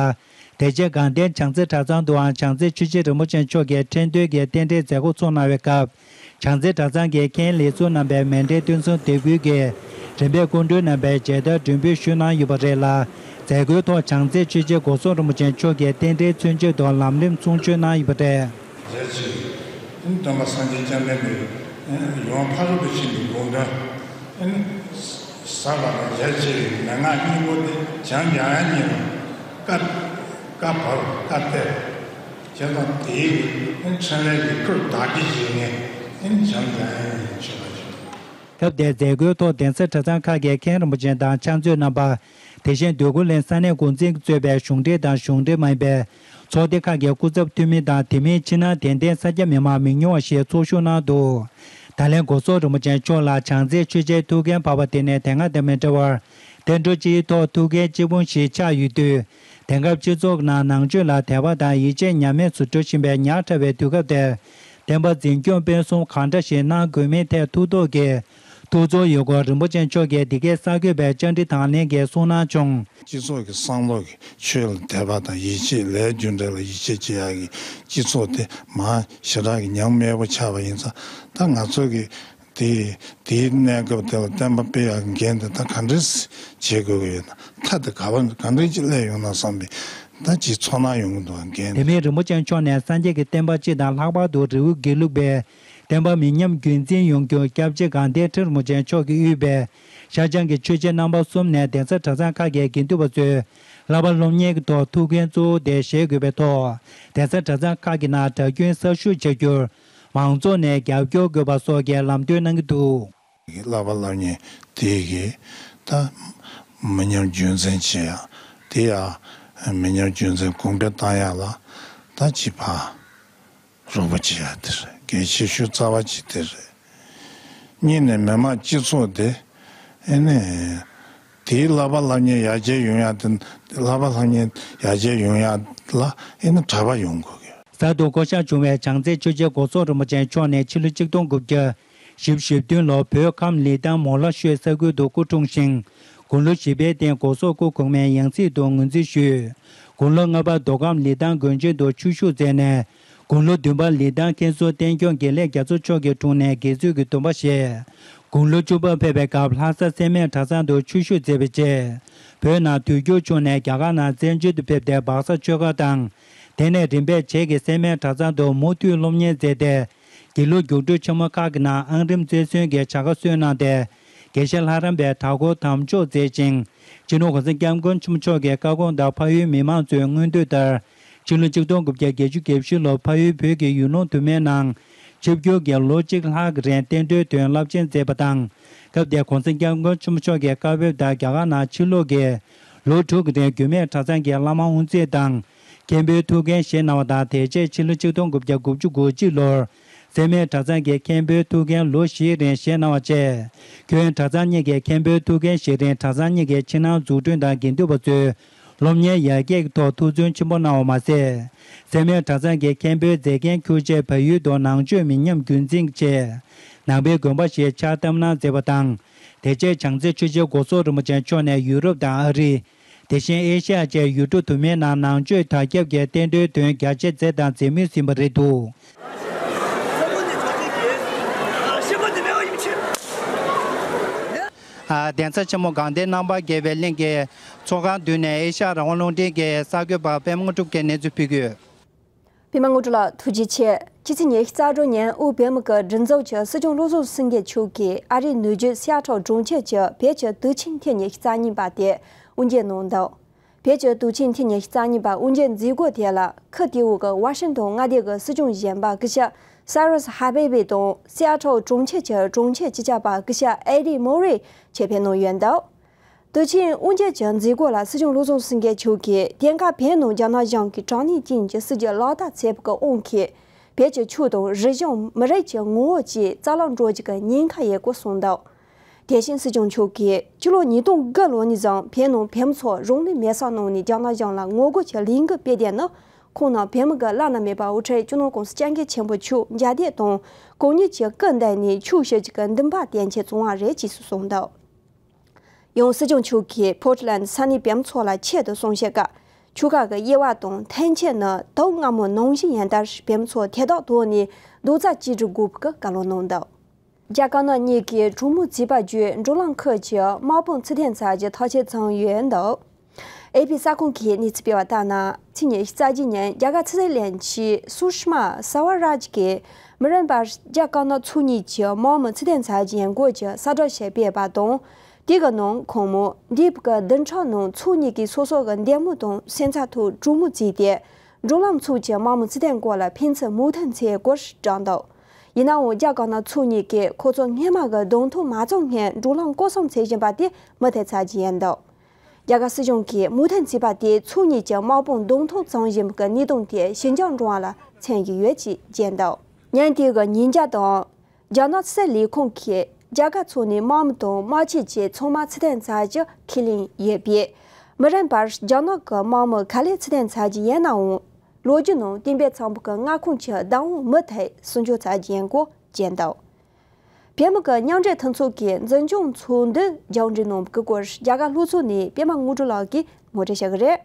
དེ་རྗེས་དགའ་ལྡན་བྱང་རྩེ་གྲྭ་ཚང་དུའང་བྱང་རྩེ་ཆོས་རྗེ་རིན་པོ་ཆེ་མཆོག་གི་ཁྲི་འདོན་གྱི་རྟེན་འབྲེལ་མཛད་སྒོ་ཚོགས་གནང་བའི་སྐབས། བྱང་རྩེ་གྲྭ་ཚང་གི་མཁན་ལས་ཟུར་རྣམ་པས་མཎྜལ་རྟེན་གསུམ་འདེགས་འབུལ་གྱིས་རིམ་པས་སྐུ་མགྲོན་རྣམ་པའི་མཇལ་དར་སྒྲེང་འབུལ་ཞུས་གནང་ཡོད་པ་རེད་ལ། མཛད་སྒོའི་ཐོག་བྱང་རྩེ་ཆོས་རྗེ་སྒོ་གསོ་རིན་པོ་ཆེ་མཆོག་གིས་རྟེན་འབྲེལ་མཚོན་བྱེད་དུ་ལམ་རིམ་གསུང་ཆོས་གནང་ཡོད་པ་རེད། རྒྱལ་སྤྱི། སྟོན་པ་སངས་རྒྱས་བཅོམ་ལྡན་འདས་ཡུམ་ཕ་རོལ་ཏུ་ཕྱིན་པའི་དགོངས་དོན། ཟབ་པ་དང་རྒྱ་ཆེ་བའི་མན་ངག་སྙིང་པོ་དེ་བྱམས་ཀྱི་དབྱངས་སྙན་ལ་བཀའ་བཀའ་བབས་བཀའ་གཏད། བྱས་ཙང་དེའི་འཕྲིན་ལས་ཀྱི་ཁུར་དག་གིས་བཞེས་ནས་བྱམས་ཀྱི་དབྱངས་སྙན་ཞུ་བ་ཞུ། སྐབས་དེར་མཛད་སྒོའི་ཐོག་གདན་ས་གྲྭ་ཚང་ཁག་གི་མཁན་རིན་པོ་ཆེ་དང་ཕྱག་མཛོད་རྣམ་པ། དེ་བཞིན་འདོད་རྒུ་གླིང་ས་གནས་འགོ་འཛིན་གྱིས་གཙོས་པའི་གཞུང་འབྲེལ་དང་གཞུང་འབྲེལ་མ་ཡིན་པའི་ཚོགས་སྡེ་ཁག་གི་སྐུ་ཚབ་འཐུས་མི་དང་དེ་མིན་ཕྱི་ནང་དད་ལྡན་ས་སྐྱ་མི་མང་མི་ཉུང་བ་ཞིག་ཚོགས་ཞུགས་གནང་འདུག། ད་ལན་སྒོ་གསོ་རིན་པོ་ཆེ་མཆོག་ལ་བྱང་རྩེ་ཆོས་རྗེའི་ཐུགས་འགན་ཕོག་པ་དེ་ནི་དེ་སྔ་དང་མི་འདྲ་བར་བསྟན་འགྲོ་སྤྱིའི་ཐོག་ཐུགས་འགན་གཅིག་པུ་ཞིག་ཆགས་ཡོད་དུས། དེང་སྐབས་སྤྱི་ཚོགས་ནང་ནང་ཆོས་ལ་དད་པ་དང་ཡིད་ཆེས་ཉམས་དམས་སུ་འགྲོ་བཞིན་པའི་ཉག་ཕྲ་བའི་དུས་སྐབས་དེར། བསྟན་པ་འཛིན་སྐྱོང་སྤེལ་གསུམ་གང་འདྲ་ཞིག་གནང་དགོས་མིན་ཐད་ཐུགས་དོགས་ཀྱིས། ཐུགས་ཚོར་ཡོད་སྐོར་རིན་པོ་ཆེ་མཆོག་གིས་འདི་གའི་གསར་འགོད་པའི་བཅར་འདྲི་དང་ལེན་གྱིས་གསུངས་གནང་བྱུང་། སྤྱི་ཚོགས་ཀྱི་བསམ་བློ་གི་ཆོས་ལ་དད་པ་དང་ཡིད་ཆེས་ལས་རྒྱུ་འབྲས་ལ་ཡིད་ཆེས་བྱེད་ཡག་གི་སྤྱི་ཚོགས་དེ་མ་ཞེ་དྲག་གི་ཉམས་དམས་པོ་ཆགས་པ་ཡིན་ཙང་། ད་ང་ཚོ་གི་ དེ་དེའི་གནས་སྐབས་དེ་ལ་བསྟན་པ་སྤེལ་ཡག་འགན་དེ་ད་ག་འདྲས་བྱེད་དགོས་ཀྱི་ཡོད་ན། མཐའ་དེ་ག་བ་ག་འདྲས་ཅིག་སླེབས་ཡོང་ན་བསམ་པའི་ད་ཅིག་ཚོར་སྣང་ཡོང་གི་འདུག་འགན་དེ། དེ་མིན་རིན་པོ་ཆེ་མཆོག་ནས་སངས་རྒྱས་ཀྱི་བསྟན་པ་སྤྱི་དང་ལྷག་པར་དུ་རི་བོ་དགེ་ལུགས་པའི་བསྟན་པ་མི་ཉམས་རྒྱུན་འཛིན་ཡོང་རྒྱུར་སྐྱབས་རྗེ་དགའ་ལྡན་ཁྲི་རིན་པོ་ཆེ་མཆོག་གིས་དབུས་པའི་ཤར་བྱང་གི་ཆོས་རྗེ་རྣམ་པ་གསུམ་ནས་གདན་ས་གྲྭ་ཚང་ཁག་གི་དགེ་འདུན་པ་ཚོས་བསླབ་པ་སློབ་གཉེར་གྱི་ཐོག་ཐུགས་འགན་གཙོ་བོ་དེ་བཞེས་དགོས་པའི་ཐོག་གདན་ས་གྲྭ་ཚང་ཁག་གི་ནང་གྲྭ་རྒྱུན་གསར་ཞུགས་བྱ་རྒྱུར་མང་ཚོགས་ནས་རྒྱབ་སྐྱོར་དགོས་པ་སོགས་ཀྱི་ལམ་སྟོན་གནང་གི་འདུག་བསླབ་པ་སློབ་གཉེར་དེ་གི་ད་མི་ཉམས་རྒྱུན་འཛིན་བྱེད་ཡག་དེ་ཡང་མི་ཉམས་རྒྱུན་འཛིན་གོང་འཕེལ་བཏང་ཡག་ལ་ད་ཅིག་ཕར་རོགས་པ་བྱེད་ཡག་དེ་རེད། གལ་ཆེ་ཤོས་རྩ་བ་ཅིག་དེ་རེད། གཉིས་ནས་མི་དམངས་སྤྱི་ཚོགས་དེ་ཨེ་ནས་དེའི་བསླབ་པ་སློབ་གཉེར་ཡར་རྒྱས་ཡོང་ཡག་དེ་བསླབ་པ་སློབ་གཉེར་ཡར་རྒྱས་ཡོང་ཡག་ལ་ཨེ་ནས་གྲྭ་པ་ཡོང་དགོས་གི། གསར་དུ་བསྐོ་གཞག་བྱུང་བའི་བྱང་རྩེ་ཆོས་རྗེ་སྒོ་བསོད་རིན་པོ་ཆེ་མཆོག་ནས་ཕྱི་ལོ་ཆིག་སྟོང་དགུ་བརྒྱ་བཞི་བཅུ་ཞེ་བདུན་ལོར་བོད་ཁམས་ལི་ཐང་མོ་ལ་ཤོད་ས་ཁུལ་དུ་སྐུ་འཁྲུངས་ཤིང་། དགུང་ལོ་བཞི་པའི་སྟེང་སྒོ་བསོད་སྐུ་གོང་མའི་ཡང་སྲིད་དུ་ངོས་འཛིན་ཞུས། དགུང་ལོ་ལྔ་པར་མདོ་ཁམས་ལི་ཐང་དགོན་ཆེན་དུ་ཆོས་ཞུགས་མཛད་ནས། དགུང་ལོ་བདུན་པར་ལི་ཐང་མཁན་ཟུར་བསྟན་སྐྱོང་དགེ་ལེགས་རྒྱ་མཚོ་མཆོག་གི་དྲུང་ནས་དགེ་ཚུལ་གྱི་སྡོམ་པ་བཞེས། དགུང་ལོ་བཅུ་པར་ཕེབས་པའི་སྐབས་ལྷ་ས་སེར་སྨད་གྲྭ་ཚང་དུ་ཆོས་ཞུགས་མཛད་པའི་རྗེས། བོད་ནང་དུས་འགྱུར་བྱུང་ནས་རྒྱ་གར་ནང་བཙན་བྱོལ་དུ་ཕེབས་ཏེ་སྦག་ས་ཆོས་སྒར་དང་། དེ་ནས་རིམ་པས་བྱེས་ཀྱི་སེར་སྨད་གྲྭ་ཚང་དུ་མུ་མཐུད་སློབ་གཉེར་མཛད་དེ། དགེ་ལུགས་རྒྱུགས་སྤྲོད་ཆེན་མོ་ཁག་གི་ནང་ཨང་རིམ་རྩེར་སོན་གྱི་བྱ་དགའ་སོན་གནང་སྟེ། དགེ་བཤེས་ལྷ་རམས་པའི་གྲྭ་སྐོར་དམ་འཇོག་མཛད་ཅིང་། སྤྱི་ནོར་གོང་ས་སྐྱབས་མགོན་ཆེན་པོ་མཆོག་གི་བཀའ་དགོངས་ལྟར་ཕ་ཡུལ་མི་མང་ཚོའི་མངོན་འདོད་ལྟར། ཕྱི་ལོ་ཆིག་སྟོང་དགུ་བརྒྱ་བརྒྱད་ཅུ་གྱ་བཞི་ལོར་ཕ་ཡུལ་བོད་ཀྱི་ཡུལ་ལུང་དུ་མའི་ནང་ཆིབས་བསྒྱུར་གྱིས་ལོ་གཅིག་ལྷག་གི་རིང་བསྟན་འགྲོའི་དོན་རླབས་ཆེན་མཛད་པ་དང་། སྐབས་དེར་གོང་ས་སྐྱབས་མགོན་ཆེན་པོ་མཆོག་གི་བཀའ་ཕེབས་ལྟར་རྒྱ་གར་ནང་ཕྱི་ལོགས་ཀྱི་ལོ་དྲུག་གི་རིང་རྒྱུད་སྨད་གྲྭ་ཚང་གི་བླ་མ་དབུ་འཛིན་དང་། མཁན་པོའི་ཐུགས་འགན་བཞེས་གནང་བ་དང་། དེ་རྗེས་ཕྱི་ལོ་ཆིག་སྟོང་དགུ་བརྒྱ་དགུ་བཅུ་གོ་གཅིག་ལོར་སེར་སྨད་གྲྭ་ཚང་གི་མཁན་པོའི་ཐུགས་འགན་ལོ་བཞིའི་རིང་བཞེས་གནང་བ་བཅས། ཁྱོན་གྲྭ་ཚང་གཉིས་ཀྱི་མཁན་པོའི་ཐུགས་འགན་བཞེས་རིང་གྲྭ་ཚང་གཉིས་ཀྱི་ཕྱི་ནང་འཛུགས་སྐྲུན་དང་དགེ་འདུན་པ་ཚོས་སློབ་གཉེར་ཡར་རྒྱས་ཀྱི་ཐོག་ཐུགས་བརྩོན་ཆེན་པོ་གནང་བ་མ་ཟད། སེར་སྨད་གྲྭ་ཚང་གི་མཁན་པོའི་མཛད་འགན་འཁུར་རྗེས་བལ་ཡུལ་དུ་ནང་ཆོས་མི་ཉམས་རྒྱུན་འཛིན་གྱི་ཆེད་ནང་པའི་དགོན་པ་ཞིག་ཕྱག་བཏབ་གནང་མཛད་པ་དང་། དེ་རྗེས་བྱང་རྩེ་ཆོས་རྗེ་སྒོ་བསོད་རིན་པོ་ཆེ་མཆོག་ནས་ཡུ་རོབ་དང་ཨ་རི། དེ་བཞིན་ཨེ་ཤ་ཡ་བཅས་ཡུལ་གྲུ་དུ་མའི་ནང་ནང་ཆོས་དར་ཁྱབ་ཀྱི་བསྟན་འགྲོའི་དོན་རྒྱ་ཆེ་མཛད་དང་མཛད་མུས་ཟིན་པ་རེད་འདུག་ཨ། གདན་ས་ཆེན་མོ་དགའ་ལྡན་རྣམ་པར་རྒྱལ་བའི་གླིང་གི་ཚོགས་ཁང་མདུན་ནས་ཨེ་ཤ་ཡ་རང་དབང་རླུང་འཕྲིན་གྱི་གསར་འགོད་པ་པད་མ་དངོས་གྲུབ་ཀྱིས་གནས་ཚུལ་ཕུལ་གྱི་ཡོད། པད་མ་དངོས་གྲུབ་ལགས་ཐུགས་རྗེ་ཆེ། ཕྱི་ཚེས་ཉི་ཤུ་རྩ་དྲུག་ཉིན་དབུས་བོད་མི་གི་མགྲིན་ཚབ་ཀྱི་སྲིད་སྐྱོང་བློ་བཟང་སེང་གེ་མཆོག་གིས་ཨ་རིའི་ནུབ་རྒྱུད་སི་ཨ་ཐོལ་གྲོང་ཁྱེར་གྱི་བོད་ཀྱི་དུས་ཆེན་ཐེངས་ཉི་ཤུ་རྩ་གཉིས་པ་དེ་དབུ་འབྱེད་གནང་འདུག་བོད་ཀྱི་དུས་ཆེན་ཐེངས་ཉི་ཤུ་རྩ་གཉིས་པ་དབུ་འབྱེད་མཛད་སྒོ་དེ་ལ་ཁུལ་དེའི་འོག་གི་ཝ་ཤིང་ཏོན་མངའ་སྡེ་གི་སྲིད་སྐྱོང་གཞོན་པ་སྐུ་ཞབས་སཱ་རུས་ཧ་བྷེ་བྷེ་དང་སི་ཨ་ཐོལ་གྲོང་ཁྱེར་གྱི་གྲོང་ཁྱེར་སྤྱི་ཁྱབ་པ་སྐུ་ཞབས་ཨེ་ཌི་མོ་རེ་ཆེད་ཕེབས་གནང་ཡོད་འདུག་དུས་ཆེན་དབུ་འབྱེད་ཀྱི་མཛད་སྒོ་ལ་སྲིད་སྐྱོང་བློ་བཟང་སེང་གེ་མཆོག་གིས་དེང་སྐབས་བོད་ནང་རྒྱ་ནག་གཞུང་གིས་དྲག་གནོན་ཅན་གྱི་སྲིད་ཇུས་ལག་བསྟར་བྱས་པ་གི་དབང་གིས་བོད་ཀྱི་ཆོས་དང་རིག་གཞུང་མི་རིགས་ཀྱི་ངོ་བོ་བཅས་རྩ་བརླག་འགྲོ་རྒྱུ་གི་ཉེན་ཁ་ཡོད་སྐོར་གསུངས་འདུག་དེ་བཞིན་སྲིད་སྐྱོང་མཆོག་གིས་ཕྱི་ལོ་ཉིས་སྟོང་དགུ་ལོ་ནས་བཟུང་བོད་ནང་བོད་མི་ཚོ་རང་ལུས་མེར་སྲེག་གནང་ནས་རྒྱ་ནག་གཞུང་ལ་ངོ་རྒོལ་གྱི་ལས་འགུལ་སྤེལ་བསྡད་ན། ཁོང་རྣམས་བོད་མི་གི་བླ་ན་མེད་པ་དབུ་ཁྲིད་སྤྱི་ནོར་༸གོང་ས་༸སྐྱབས་མགོན་ཆེན་པོ་མཆོག་མཇལ་འདོད་དང་གང་ཉིད་ཀྱི་སྐུ་མདུན་ནས་ཆོས་ཞུ་རྒྱུ་གི་འདུན་པ་གཏན་འཁེལ་བྱུང་བ་རེད་ཅེས་སུ་གསུངས་འདུག་ཡང་སྲིད་སྐྱོང་མཆོག་གིས་ཕོར་ཊི་ལེན་ཌི་ས་གནས་བོད་མི་ཚོ་ལ་ཆེད་དུ་གསུང་བཤད་སྐབས། ཆོལ་ཁ་གི་དབྱེ་བ་དང་འཐེན་འཁྱེར་ནི་དུག་སྔ་མོ་ནང་བཞིན་ཡིན་སྟབས་བོད་མི་ཚོ་དེ་དག་ཐོག་ནས་རྡོག་རྩ་གཅིག་སྒྲིལ་དགོས་པའི་བཀའ་སློབ་གནང་འདུག་རྒྱ་དཀར་ནག་གཉིས་ཀྱིས་གྲོས་མོལ་བྱས་པ་བརྒྱུད་འབྲུག་ལམ་ཁུལ་གྱི་དམག་དཔུང་ཚུར་འཐེན་བྱ་རྒྱུ་ཐག་གཅོད་བྱུང་ཡོད་འདུག་ཨེ་པི་གསར་ཁང་གིས་གནས་ཚུལ་སྤེལ་བ་ལྟར་ན། ཕྱི་ཉིན་རྩ་བརྒྱད་ཉིན་རྒྱ་གར་ཕྱི་སྲིད་བློན་ཆེན་སུ་ཤི་མ་སྭ་ཝ་རཱཇ་གྱིས་མི་རན་པ་རྒྱ་དཀར་ནག་ཕྱོགས་གཉིས་ཀྱི་དམག་མི་ཚུར་འཐེན་བྱ་རྒྱུ་ཡིན་སྐོར་གྱི་གསལ་བསྒྲགས་ཤིག་སྤེལ་བ་དང་། དེ་གི་ནང་ཁོང་མོ་འདས་པའི་བདུན་ཕྲག་ནང་ཕྱོགས་གཉིས་ཀྱིས་སོ་སོ་གི་འདེམས་ངོ་དང་སེམས་འཚབ་ཐོག་གྲོས་མོལ་བྱས་ཏེ། འབྲུག་ལམ་ཕྱོགས་ཀྱི་དམག་མི་ཚུར་འཐེན་སྐོར་ལ་ཕན་ཚུན་མོས་མཐུན་བྱས་ཡོད་སྐོར་བསྒྲགས་འདུག་ཡིན་ནའང་རྒྱ་དཀར་ནག་ཕྱོགས་གཉིས་ཀྱིས་ཁོ་ཚོ་སྔོན་མ་གི་གདོང་ཐུག་མ་རྫོགས་སྔོན་འབྲུག་ལམ་སྐོར་གསུམ་བྱེད་བཞིན་པ་དེ་མུ་མཐུད་བྱ་རྒྱུ་ཡིན་འདུག་རྒྱ་གར་སྲིད་གཞུང་གིས་མོས་མཐུན་བྱས་པ་དེས་ཕྱོགས་གཉིས་ཀྱི་དམག་དཔུང་གདོང་ཐུག་བྱུང་བཞིན་པའི་གནས་སྟངས་དེ་ཞི་འཇགས་འགྲོ་བ་ལ་མཚོན་གྱི་ཡོད་ཅེས་བརྗོད་འདུག་ཉིན་དེའི་ཉིན་རྒྱབ་དང་། རྒྱ་ནག་ཕྱི་སྲིད་ལས་ཁུངས་ཀྱིས་རྒྱ་གར་ཕྱོགས་ནས་དམག་མི་དང་དམག་ཆས་བཅས་ཚང་མ་ཚུར་འཐེན་བྱ་རྒྱུ་ཁས་ལེན་ཡོད་པས། མི་རན་པར་རྒྱ་ནག་གི་དམག་མི་ག་ལེར་ཚུར་འཐེན་བྱ་རྒྱུ་ཡིན་ནའང་། ལོ་རྒྱུས་ནང་གཏན་འབེབས་ཚང་པའི་མངའ་ཁོངས་ཀྱི་བདག་དབང་མུ་མཐུད་སྲུང་སྐྱོབ་བྱ་རྒྱུ་ཡིན་སྐོར་བརྗོད་འདུག་བོད་མི་གི་མཉམ་འབྲེལ་མཐུན་ཚོགས་ཀྱི་འཛིན་སྐྱོང་ཚོགས་འདུ་མཇུག་སྒྲིལ་གནང་བའི་སྐོར་རྒྱ་གར་ལྷོ་ཕྱོགས་ནས་པད་མ་དངོས་གྲུབ་ལགས་ཀྱིས་ངོ་སྤྲོད་བྱ་གི་རེད།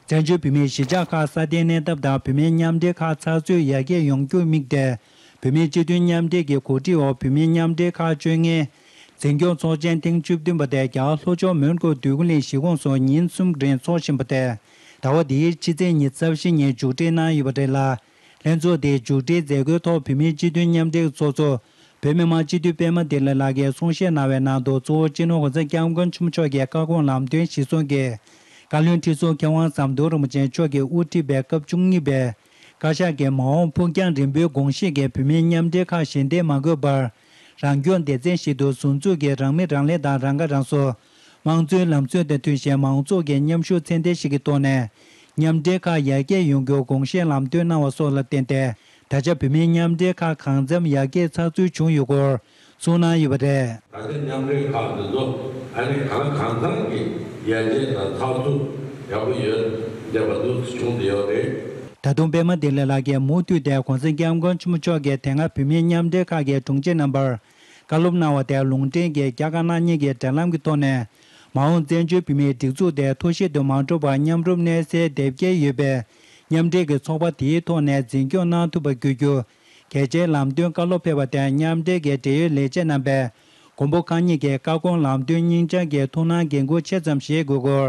བཙན་བྱོལ་བོད་མིའི་གཞིས་ཆགས་ཁག་སྲ་བརྟན་གནས་ཐབས་དང་བོད་མིའི་མཉམ་འབྲེལ་ཁག་ཚགས་ཚུད་ཡར་རྒྱས་ཡོང་རྒྱུར་དམིགས་ཏེ། བོད་མིའི་སྤྱི་མཐུན་མཉམ་འབྲེལ་གྱི་གོ་སྒྲིག་འོག་བོད་མིའི་མཉམ་འབྲེལ་ཁག་བཅོ་ལྔའི་འཛིན་སྐྱོང་ཚོགས་ཆེན་ཐེངས་བཅུ་བདུན་པ་དེ་རྒྱ་གར་ལྷོ་ཕྱོགས་མོན་གྷོ་འདོད་རྒུ་གླིང་གཞིས་ཁོངས་སུ་ཉིན་གསུམ་རིང་འཚོགས་བཞིན་པ་དེ་ཟླ་བ་འདིའི་ཕྱི་ཚེས་ཉི་ཤུ་རྩ་བཞི་ཉིན་མཇུག་སྒྲིལ་གནང་ཡོད་པ་རེད་ལ། ལྷན་ཚོགས་དེའི་མཇུག་སྒྲིལ་མཛད་སྒོའི་ཐོག་བོད་མིའི་སྤྱི་མཐུན་མཉམ་འབྲེལ་གྱི་ཚོགས་གཙོ་བོད་མི་མང་སྤྱི་འཐུས་པད་མ་བདེ་ལེགས་ལགས་ཀྱིས་གསུང་བཤད་གནང་བའི་ནང་དུ། གཙོ་བོ་སྤྱི་ནོར་༸གོང་ས་༸སྐྱབས་མགོན་ཆེན་པོ་མཆོག་གི་བཀའ་དགོངས་ལམ་སྟོན་གཞིར་བཟུང་གིས་བཀའ་བློན་ཁྲི་ཟུར་མཁས་དབང་ཟམ་གདོང་རིན་པོ་ཆེ་མཆོག་གིས་དབུ་ཁྲིད་པའི་སྐབས་བཅུ་གཉིས་པའི་བཀའ་ཤག་གིས་མ་འོངས་ཕུགས་རྒྱང་རིང་པོའི་དགོངས་བཞེས་ཀྱིས་བོད་མིའི་མཉམ་འབྲེལ་ཁག་གཞན་སྡེ་མ་དགོས་པར། རང་སྐྱོང་སྡེ་ཚན་ཞིག་ཏུ་ཟུར་འཛུགས་ཀྱིས་རང་མི་རང་ལས་དང་རང་ཁ་རང་གསོ། དམངས་གཙོའི་ལམ་སྲོལ་དང་མཐུན་ཞིང་མང་ཚོགས་ཀྱི་མཉམ་ཞུགས་ཚད་ལྡན་ཞིག་གི་ཐོག་ནས། མཉམ་འབྲེལ་ཁག་ཡར་རྒྱས་ཡོང་རྒྱུར་དགོངས་བཞེས་ལམ་སྟོན་གནང་བ་སོགས་ལ་བརྟེན་ཏེ། ད་ཆ་བོད་མིའི་མཉམ་འབྲེལ་ཁག་གང་འཚམ་ཡར་རྒྱས་ཚགས་ཚུད་བྱུང་ཡོད་སྐོར་གསུངས་གནང་ཡོད་པ་རེད། ད་ཆ་མཉམ་འབྲེལ་ཁག་འདི་ཚོ་ཨ་ནི་གང་གང་འཚམ་གྱི་ཡར་རྒྱས་དང་ཚགས་ཚུད་ཡག་པོ་ཡོད་བསྡད་པ་འདུག་བྱུང་བསྡད་ཡོད་རེད། ད་དུང་པད་མ་བདེ་ལེགས་ལགས་ཀྱིས་མུ་མཐུད་དེ་༸གོང་ས་༸སྐྱབས་མགོན་ཆེན་པོ་མཆོག་གིས་དེ་སྔ་བོད་མིའི་མཉམ་འབྲེལ་ཁག་གི་དྲུང་ཆེ་རྣམ་པར་བཀའ་སློབ་གནང་བ་དེ་ལུང་འདྲེན་གྱིས་རྒྱ་དཀར་ནག་གཉིས་ཀྱི་འབྲེལ་ལམ་གྱི་ཐོག་ནས། མ་འོངས་བཙན་བྱོལ་བོད་མིའི་སྒྲིག་འཛུགས་དེ་འཐུས་ཤོར་དུ་མ་འགྲོ་བར་མཉམ་རུབ་གནས་སའི་དེབ་སྐྱེལ་ཡོད་པའི་མཉམ་འབྲེལ་གྱི་ཚོགས་པ་དེའི་ཐོག་ནས་འཛིན་སྐྱོང་གནང་ཐུབ་པ་དགོས་རྒྱུ། གལ་ཆེའི་ལམ་སྟོན་བཀའ་སློབ་ཕེབས་པ་དེ་མཉམ་འབྲེལ་གྱི་འབྲེལ་ཡོད་ལས་བྱེད་རྣམ་པས་མགོན་པོ་གང་ཉིད་ཀྱི་བཀའ་དགོངས་ལམ་སྟོན་སྙིང་བཅངས་ཀྱིས་ཐུགས་སྣང་འགན་འཁུར་ཆེ་ཙམ་བཞེས་དགོས་སྐོར་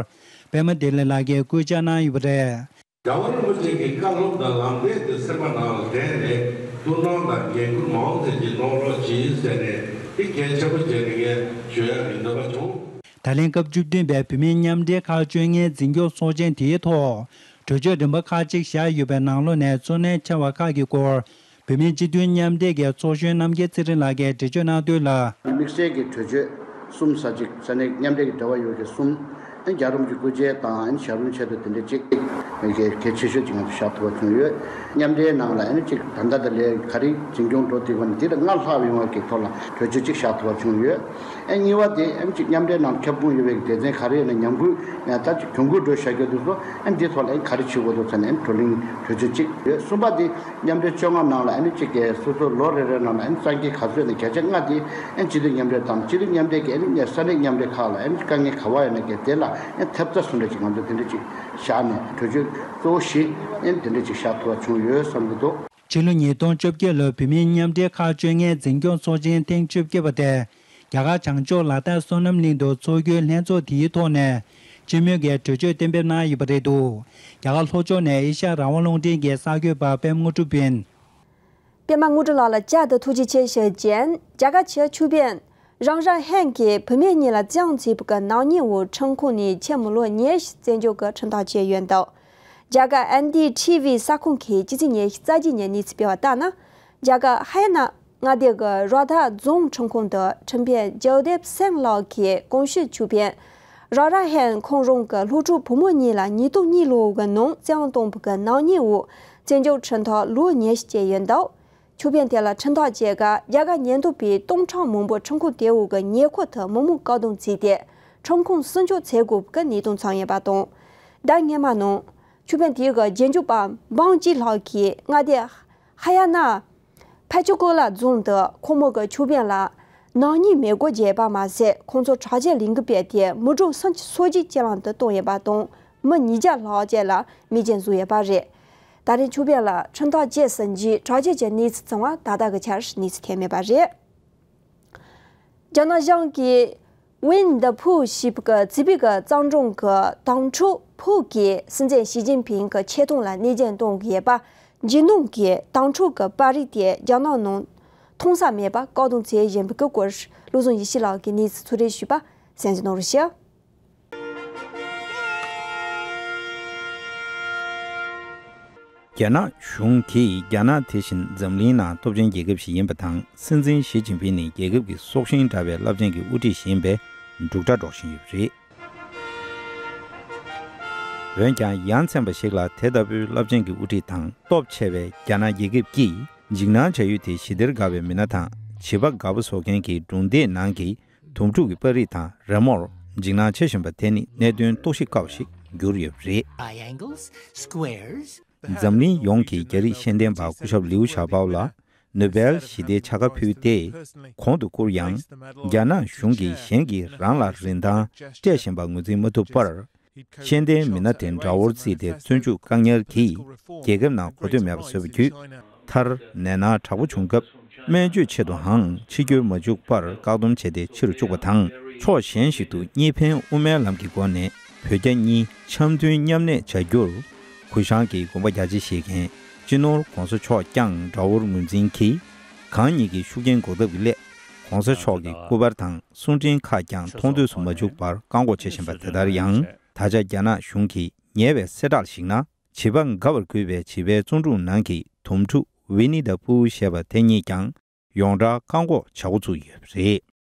པད་མ་བདེ་ལེགས་ལགས་ཀྱིས་སྐུལ་ལྕག་གནང་ཡོད་པ་རེད། རྒྱལ་བ་རིན་པོ་ཆེ་གི་བཀའ་སློབ་དང་ལམ་སྟོན་དེ་སེམས་པ་ནང་ལ་དྲན་ནས་ཐུགས་སྣང་དང་འགན་འཁུར་མང་ཙམ་ཅིག་གནང་རོགས་གྱིས་ཟེར་ནས་དེ་གལ་ཆེན་པོ་བྱས་ནས་ངས་ཞུ་ཡག་གི་འདོད་པ་བྱུང་། ད་ལན་སྐབས་བཅུ་བདུན་པའི་བོད་མིའི་མཉམ་འབྲེལ་ཁག་བཅོ་ལྔའི་འཛིན་སྐྱོང་ཚོགས་ཆེན་དེའི་ཐོག་གྲོས་ཆོད་རིམ་པ་ཁག་ཅིག་བཞག་ཡོད་པའི་ནང་ལོགས་ནས་གཙོ་གནད་ཆེ་བ་ཁག་གི་སྐོར། བོད་མིའི་སྤྱི་མཐུན་མཉམ་འབྲེལ་གྱི་ཚོགས་གཞོན་རྣམ་རྒྱལ་ཚེ་རིང་ལགས་ཀྱིས་འགྲེལ་བརྗོད་གནང་དོན་ལ། དམིགས་བསལ་གྱི་གྲོས་ཆོད་གསུམ་ཙམ་ཅིག་ས་གནས་མཉམ་འབྲེལ་གྱི་འབྲེལ་བ་ཡོད་མཁན་གསུམ། རྒྱལ་རོང་གི་སྐུ་ཕྱྭ་དང་ཞབས་རིམ་ཆེད་དུ་དེ་འདྲ་ཅིག་གལ་ཆེ་ཤོས་ཅིག་ང་ཚོ་བཞག་ཐུབ་པ་བྱུང་ཡོད། མཉམ་འབྲེལ་ནང་ལ་ཅིག་ད་ལྟ་དེ་ལས་ག་རེ་འཛིན་སྐྱོང་འགྲོ་བསྡད་པ་ནི་དེ་ལ་སྔར་ལྷག་ཡོང་བ་གི་ཐོག་ལ་གྲོས་ཆོད་ཅིག་བཞག་ཐུབ་པ་བྱུང་ཡོད། གཉིས་པ་དེ་ཅིག་མཉམ་འབྲེལ་ནང་ཁྱབ་ཁོངས་ཡོད་པའི་སྡེ་ཚན་ག་རེ་ཡོད་ན་ཉམས་རྒུད་ད་ཅིག་གྱོང་གུད་འགྲོ་བཞག་རྒྱུ་དེ་ཚོ་འདི་ཐོག་ལ་ག་རེ་བྱེད་དགོས་འདུག་ཟེར་ནས་བགྲོ་གླེང་གྲོས་ཆོད་ཅིག་ཡོད། གསུམ་པ་དེ། མཉམ་འབྲེལ་བཅོ་ལྔ་ནང་ལ་ཨ་ནི་གཅིག་གི་སོ་སོ་ལོ་རེ་རེ་ནང་ལ་ཨ་ནི་གསར་འགྱུར་ག་ཚོད་ནས་བརྒྱ་ཆ་ལྔ་དེ་ཨ་ནི་སྤྱི་འཐུས་མཉམ་འབྲེལ་དང་སྤྱི་འཐུས་མཉམ་འབྲེལ་གྱི་ཨ་ནི་ས་གནས་མཉམ་འབྲེལ་ཁག་ལ་ཨ་ནི་དཀའ་ངལ་ག་བ་ཡོད་ན་གི་དེ་ལ་ཨ་ནི་ཐེབས་རྩ་བཟོ་འདྲ་ཅིག་ང་ཚོ་དེ་འདྲ་ཅིག་བཞག་ནས་གྲོས་ཆོད་གཙོ་བོ་བཞི་ཨ་ནི་དེ་འདྲ་ཅིག་བཞག་ཐུབ་པ་བྱུང་ཡོད་བསམ་གྱི་འདུག། ཕྱི་ལོ་ཉིས་སྟོང་བཅོ་བརྒྱད་ལོའི་བོད་མིའི་མཉམ་འབྲེལ་ཁག་བཅོ་ལྔའི་འཛིན་སྐྱོང་ཚོགས་ཆེན་ཐེངས་བཅོ་བརྒྱད་པ་དེ། རྒྱ་གར་བྱང་ཕྱོགས་ལ་དྭགས་བསོད་ནམས་གླིང་དུ་འཚོགས་རྒྱུའི་ལྷན་ཚོགས་དེའི་ཐོག་ནས་སྤྱི་མོས་ཀྱི་གྲོས་ཆོད་གཏན་འབེབས་གནང་ཡོད་པ་རེད་འདུག། རྒྱ་གར་ལྷོ་ཕྱོགས་ནས་ཨེ་ཤ་ཡ་རང་དབང་རླུང་འཕྲིན་གྱི་གསར་འགོད་པ་པད་མ་དངོས་གྲུབ་ཡིན། པད་མ་དངོས་གྲུབ་ལགས་ལ་བསྐྱར་དུ་ཐུགས་རྗེ་ཆེ་ཞུ་རྒྱུ་ཡིན། རྒྱ་གར་གྱི་ཆོས་དཔོན་རང་རང་ཧན་གྱིས་བུད་མེད་གཉིས་ལ་བཙན་འཛུལ་བྱས་པའི་ནག་ཉེས་འོག་ཁྲིམས་ཁང་ནས་ཕྱི་མི་ལོ་ཉི་ཤུ་བཙོན་འཇུག་གི་ཁྲིམས་ཐག་བཅད་ཡོད་འདུག། རྒྱ་གར་ཨེན་ཌི་ཊི་ཝི་གསར་ཁང་གིས་ཕྱི་ཚེས་ཉི་ཤུ་རྩ་བརྒྱད་ཉིན་གནས་ཚུལ་སྤེལ་བ་ལྟར་ན། རྒྱ་གར་ཧ་ཡ་ན་མངའ་སྡེ་གི་ར་ཐ་རྫོང་ཁྲིམས་ཁང་དུ་ཁྲིམས་དཔོན་ཇོ་དེབ་སེང་ལགས་ཀྱིས་གོང་ཞུས་ཆོས་དཔོན་ར་ར་ཧན་ཁོང་རང་གི་སློབ་ཕྲུག་བུ་མོ་གཉིས་ལ་ཉེས་རྡུང་གཉིས་ལོ་གི་ནང་བཙོན་བཏང་བའི་ནག་ཉེས་འོག་བཙོན་འཇུག་ཁྲིམས་ཐག་ལོ་ཉི་ཤུ་བཅད་ཡོད་འདུག། ཆོས་དཔོན་དེ་ལ་ཁྲིམས་ཐག་བཅད་སྐབས་རྒྱ་གར་ཉེན་རྟོག་པས་སྟོང་ཕྲག་མང་པོ་ཁྲིམས་ཁང་དེའི་འོག་གི་ཉེ་འཁོར་དུ་མི་མང་བཀག་སྡོམ་བྱས་ཏེ་ཁྲིམས་ཁང་སུན་ཕྱུག་བྱེད་དགོས་པའི་གནས་སྟངས་ཙམ་ཡོད་པ་དང་། ཟླ་སྔོན་མ་ནང་ཆོས་དཔོན་དེའི་རྒྱན་འཇུག་པ་འབངས་སྐྱིད་ལགས་ཀྱིས་མངའ་སྡེ་ཧ་ཡ་ན་ཕ་ཆུ་ཀོ་ལ་རྫོང་དུ་ཁོ་མོ་གི་ཆོས་དཔོན་ལ་ནག་ཉེས་མི་བགོ་བྱས་པ་མ་ཟད། ཁོང་ཚོར་དྲག་ཆས་ལས་འགུལ་སྤེལ་ཏེ་མི་གྲངས་སུམ་ཅུ་སོ་གཅིག་རྐྱེན་ལམ་དུ་བཏང་ཡོད་པ་དང་། མི་ཉིས་བརྒྱ་ལྷག་ཅིག་ལ་མེ་མཆོད་བཟོས་ཡོད་པ་རེད། ད་རེས་ཆོས་དཔོན་ལ་ཁྲིམས་ཐག་བཅད་ཟིན་རྗེས་དྲག་ཆས་ཀྱི་གནས་ཚུལ་ཚང་བ་ད་ལྟ་གི་ཆར་གནས་ཚུལ་ཐོན་མེད་པ་རེད། རྒྱ་ནག་གཞུང་གིས་ཝིན་ཌི་ཕུའུ་ཞེས་པའི་ཙི་པིག་གཙང་གྲོང་གི་དྭངས་ཁྲོད་ཕུག་གིས་སྲིད་འཛིན་ཞི་ཅིན་ཕིང་གི་ཆེ་མཐོང་ལ་ནན་སྐྱོན་གཏོང་གི་ཡོད་པ། ཇེ་ནུང་གི་དྭངས་ཁྲོད་ཀྱི་པར་རིས་དེ་རྒྱ་ནག་ནང་མཐོང་ས་མེད་པ་བཀག་སྡོམ་བྱེད་བཞིན་པའི་སྐོར། བློ་བཟང་ཡེ་ཤེས་ལགས་ཀྱིས་གནས་ཚུལ་ཚོགས་རེ་ཞུས་པ་གསན་གཟིགས་གནང་རོགས་ཞུ། རྒྱ་ནག་གཞུང་གིས་རྒྱ་ནག་དེ་བཞིན་འཛམ་གླིང་ནང་སྟོབས་ཆེན་རྒྱལ་ཁབ་ཞིག་ཡིན་པ་དང་། སྲིད་འཛིན་ཞི་ཅིན་ཕིང་ནི་རྒྱལ་ཁབ་ཀྱི་སྲོག་ཤིང་འདྲ་བའི་རླབས་ཆེན་གྱི་དབུ་ཁྲིད་ཞིག་ཡིན་པས་འབྲུག་སྒྲ་སྒྲོག་བཞིན་ཡོད་པ་རེད། འོན་ཀྱང་ཡ་མཚན་པ་ཞིག་ལ། དེ་ལྟ་བུའི་རླབས་ཆེན་གྱི་དབུ་ཁྲིད་དང་སྟོབས་ཆེ་བའི་རྒྱ་ནག་རྒྱལ་ཁབ་ཀྱིས་འཇིགས་སྣང་བྱ་ཡུལ་དེ་ཞི་བདེར་དགའ་བའི་མི་སྣ་དང་བྱིས་པ་དགའ་པོ་བཟོ་མཁན་གྱི་སྒྲུང་སྡེའི་ནང་གི་དུམ་ཕྲུག་གི་པར་རིས་དང་རི་མོར་འཇིགས་སྣང་བྱེད་བཞིན་པ་དེ་ནི་གནད་དོན་རྟོག་ཞིབ་དཀའ་བ་ཞིག་གྱུར་ཡོད་པ་རེད། Triangles, squares, འཛམ་གླིང་ཡོངས་ཀྱི་རྒྱ་རིགས་ཤེས་ལྡན་པ་སྐུ་ཞབས་ལིའུ་ཞའོ་པའོ་ལ་ནོ་བེལ་ཞི་བདེའི་ཕྱག་དཀར་ཕུལ་ཏེ། གོང་དུ་བཀུར་ཡང་། རྒྱ་ནག་གཞུང་གིས་གཞན་གྱིས་རང་ལ་རིན་ཐང་སྤྲད་བཞིན་པ་ངོས་འཛིན་མ་ཐུབ་པར། ཤེས་ལྡན་མི་སྣ་དེ་དགྲ་བོར་བརྩིས་ཏེ་བཙོན་འཇུག་བཀག་ཉར་གྱིས་རྒྱལ་ཁབ་ནང་གོ་ཐོས་མེད་པ་བཟོས་པ་བརྒྱུད། མཐར་ནད་མནར་དྲག་པོ་བྱུང་སྐབས། སྨན་བཅོས་ཆེད་དུའང་ཕྱིར་འགྱུར་མ་བཅུག་པར་བཀག་སྡོམ་བྱས་ཏེ་ཕྱིར་བཅུག་པ་དང་། ཕྱོགས་གཞན་ཞིག་ཏུ་གཉིས་ཕན་དབུ་མའི་ལམ་གྱི་སྒོ་ནས་བོད་རྒྱ་གཉིས་འཆམ་མཐུན་མཉམ་གནས་བྱ་རྒྱུར་གུ་ཤང་གི་དགོངས་པ་རྒྱ་ཆེ་བཞེས་མཁན་སྤྱི་ནོར་༧གོང་ས་མཆོག་ཀྱང་དགྲ་བོར་ངོས་འཛིན་གྱིས། གང་ཉིད་ཀྱི་ཤུགས་རྐྱེན་འགོག་ཐབས་ཀྱི་སླད་༧གོང་ས་མཆོག་གི་སྐུ་པར་དང་གསུང་འཕྲིན་ཁག་ཀྱང་མཐོང་ཐོས་སུ་མ་བཅུག་པར་བཀག་འགོག་བྱེད་བཞིན་པ་དེ་ལྟར་ཡང་། ད་ཆ་རྒྱ་ནག་གཞུང་གིས་ཉེ་བའི་གསལ་བསྒྲགས་ཤིག་ན། བྱིས་པ་དགའ་བར་བཀོད་པའི་བྱིས་པའི་བརྩོན་འགྲུས་ནང་གི་དོམ་ཕྲུག་ཝི་ནི་དང་པུའུ་ཞེས་པ་དེ་གཉིས་ཀྱང་ཡོངས་གྲགས་བཀག་འགོག་བྱ་འགོ་བཙུགས་ཡོད་པ་རེད།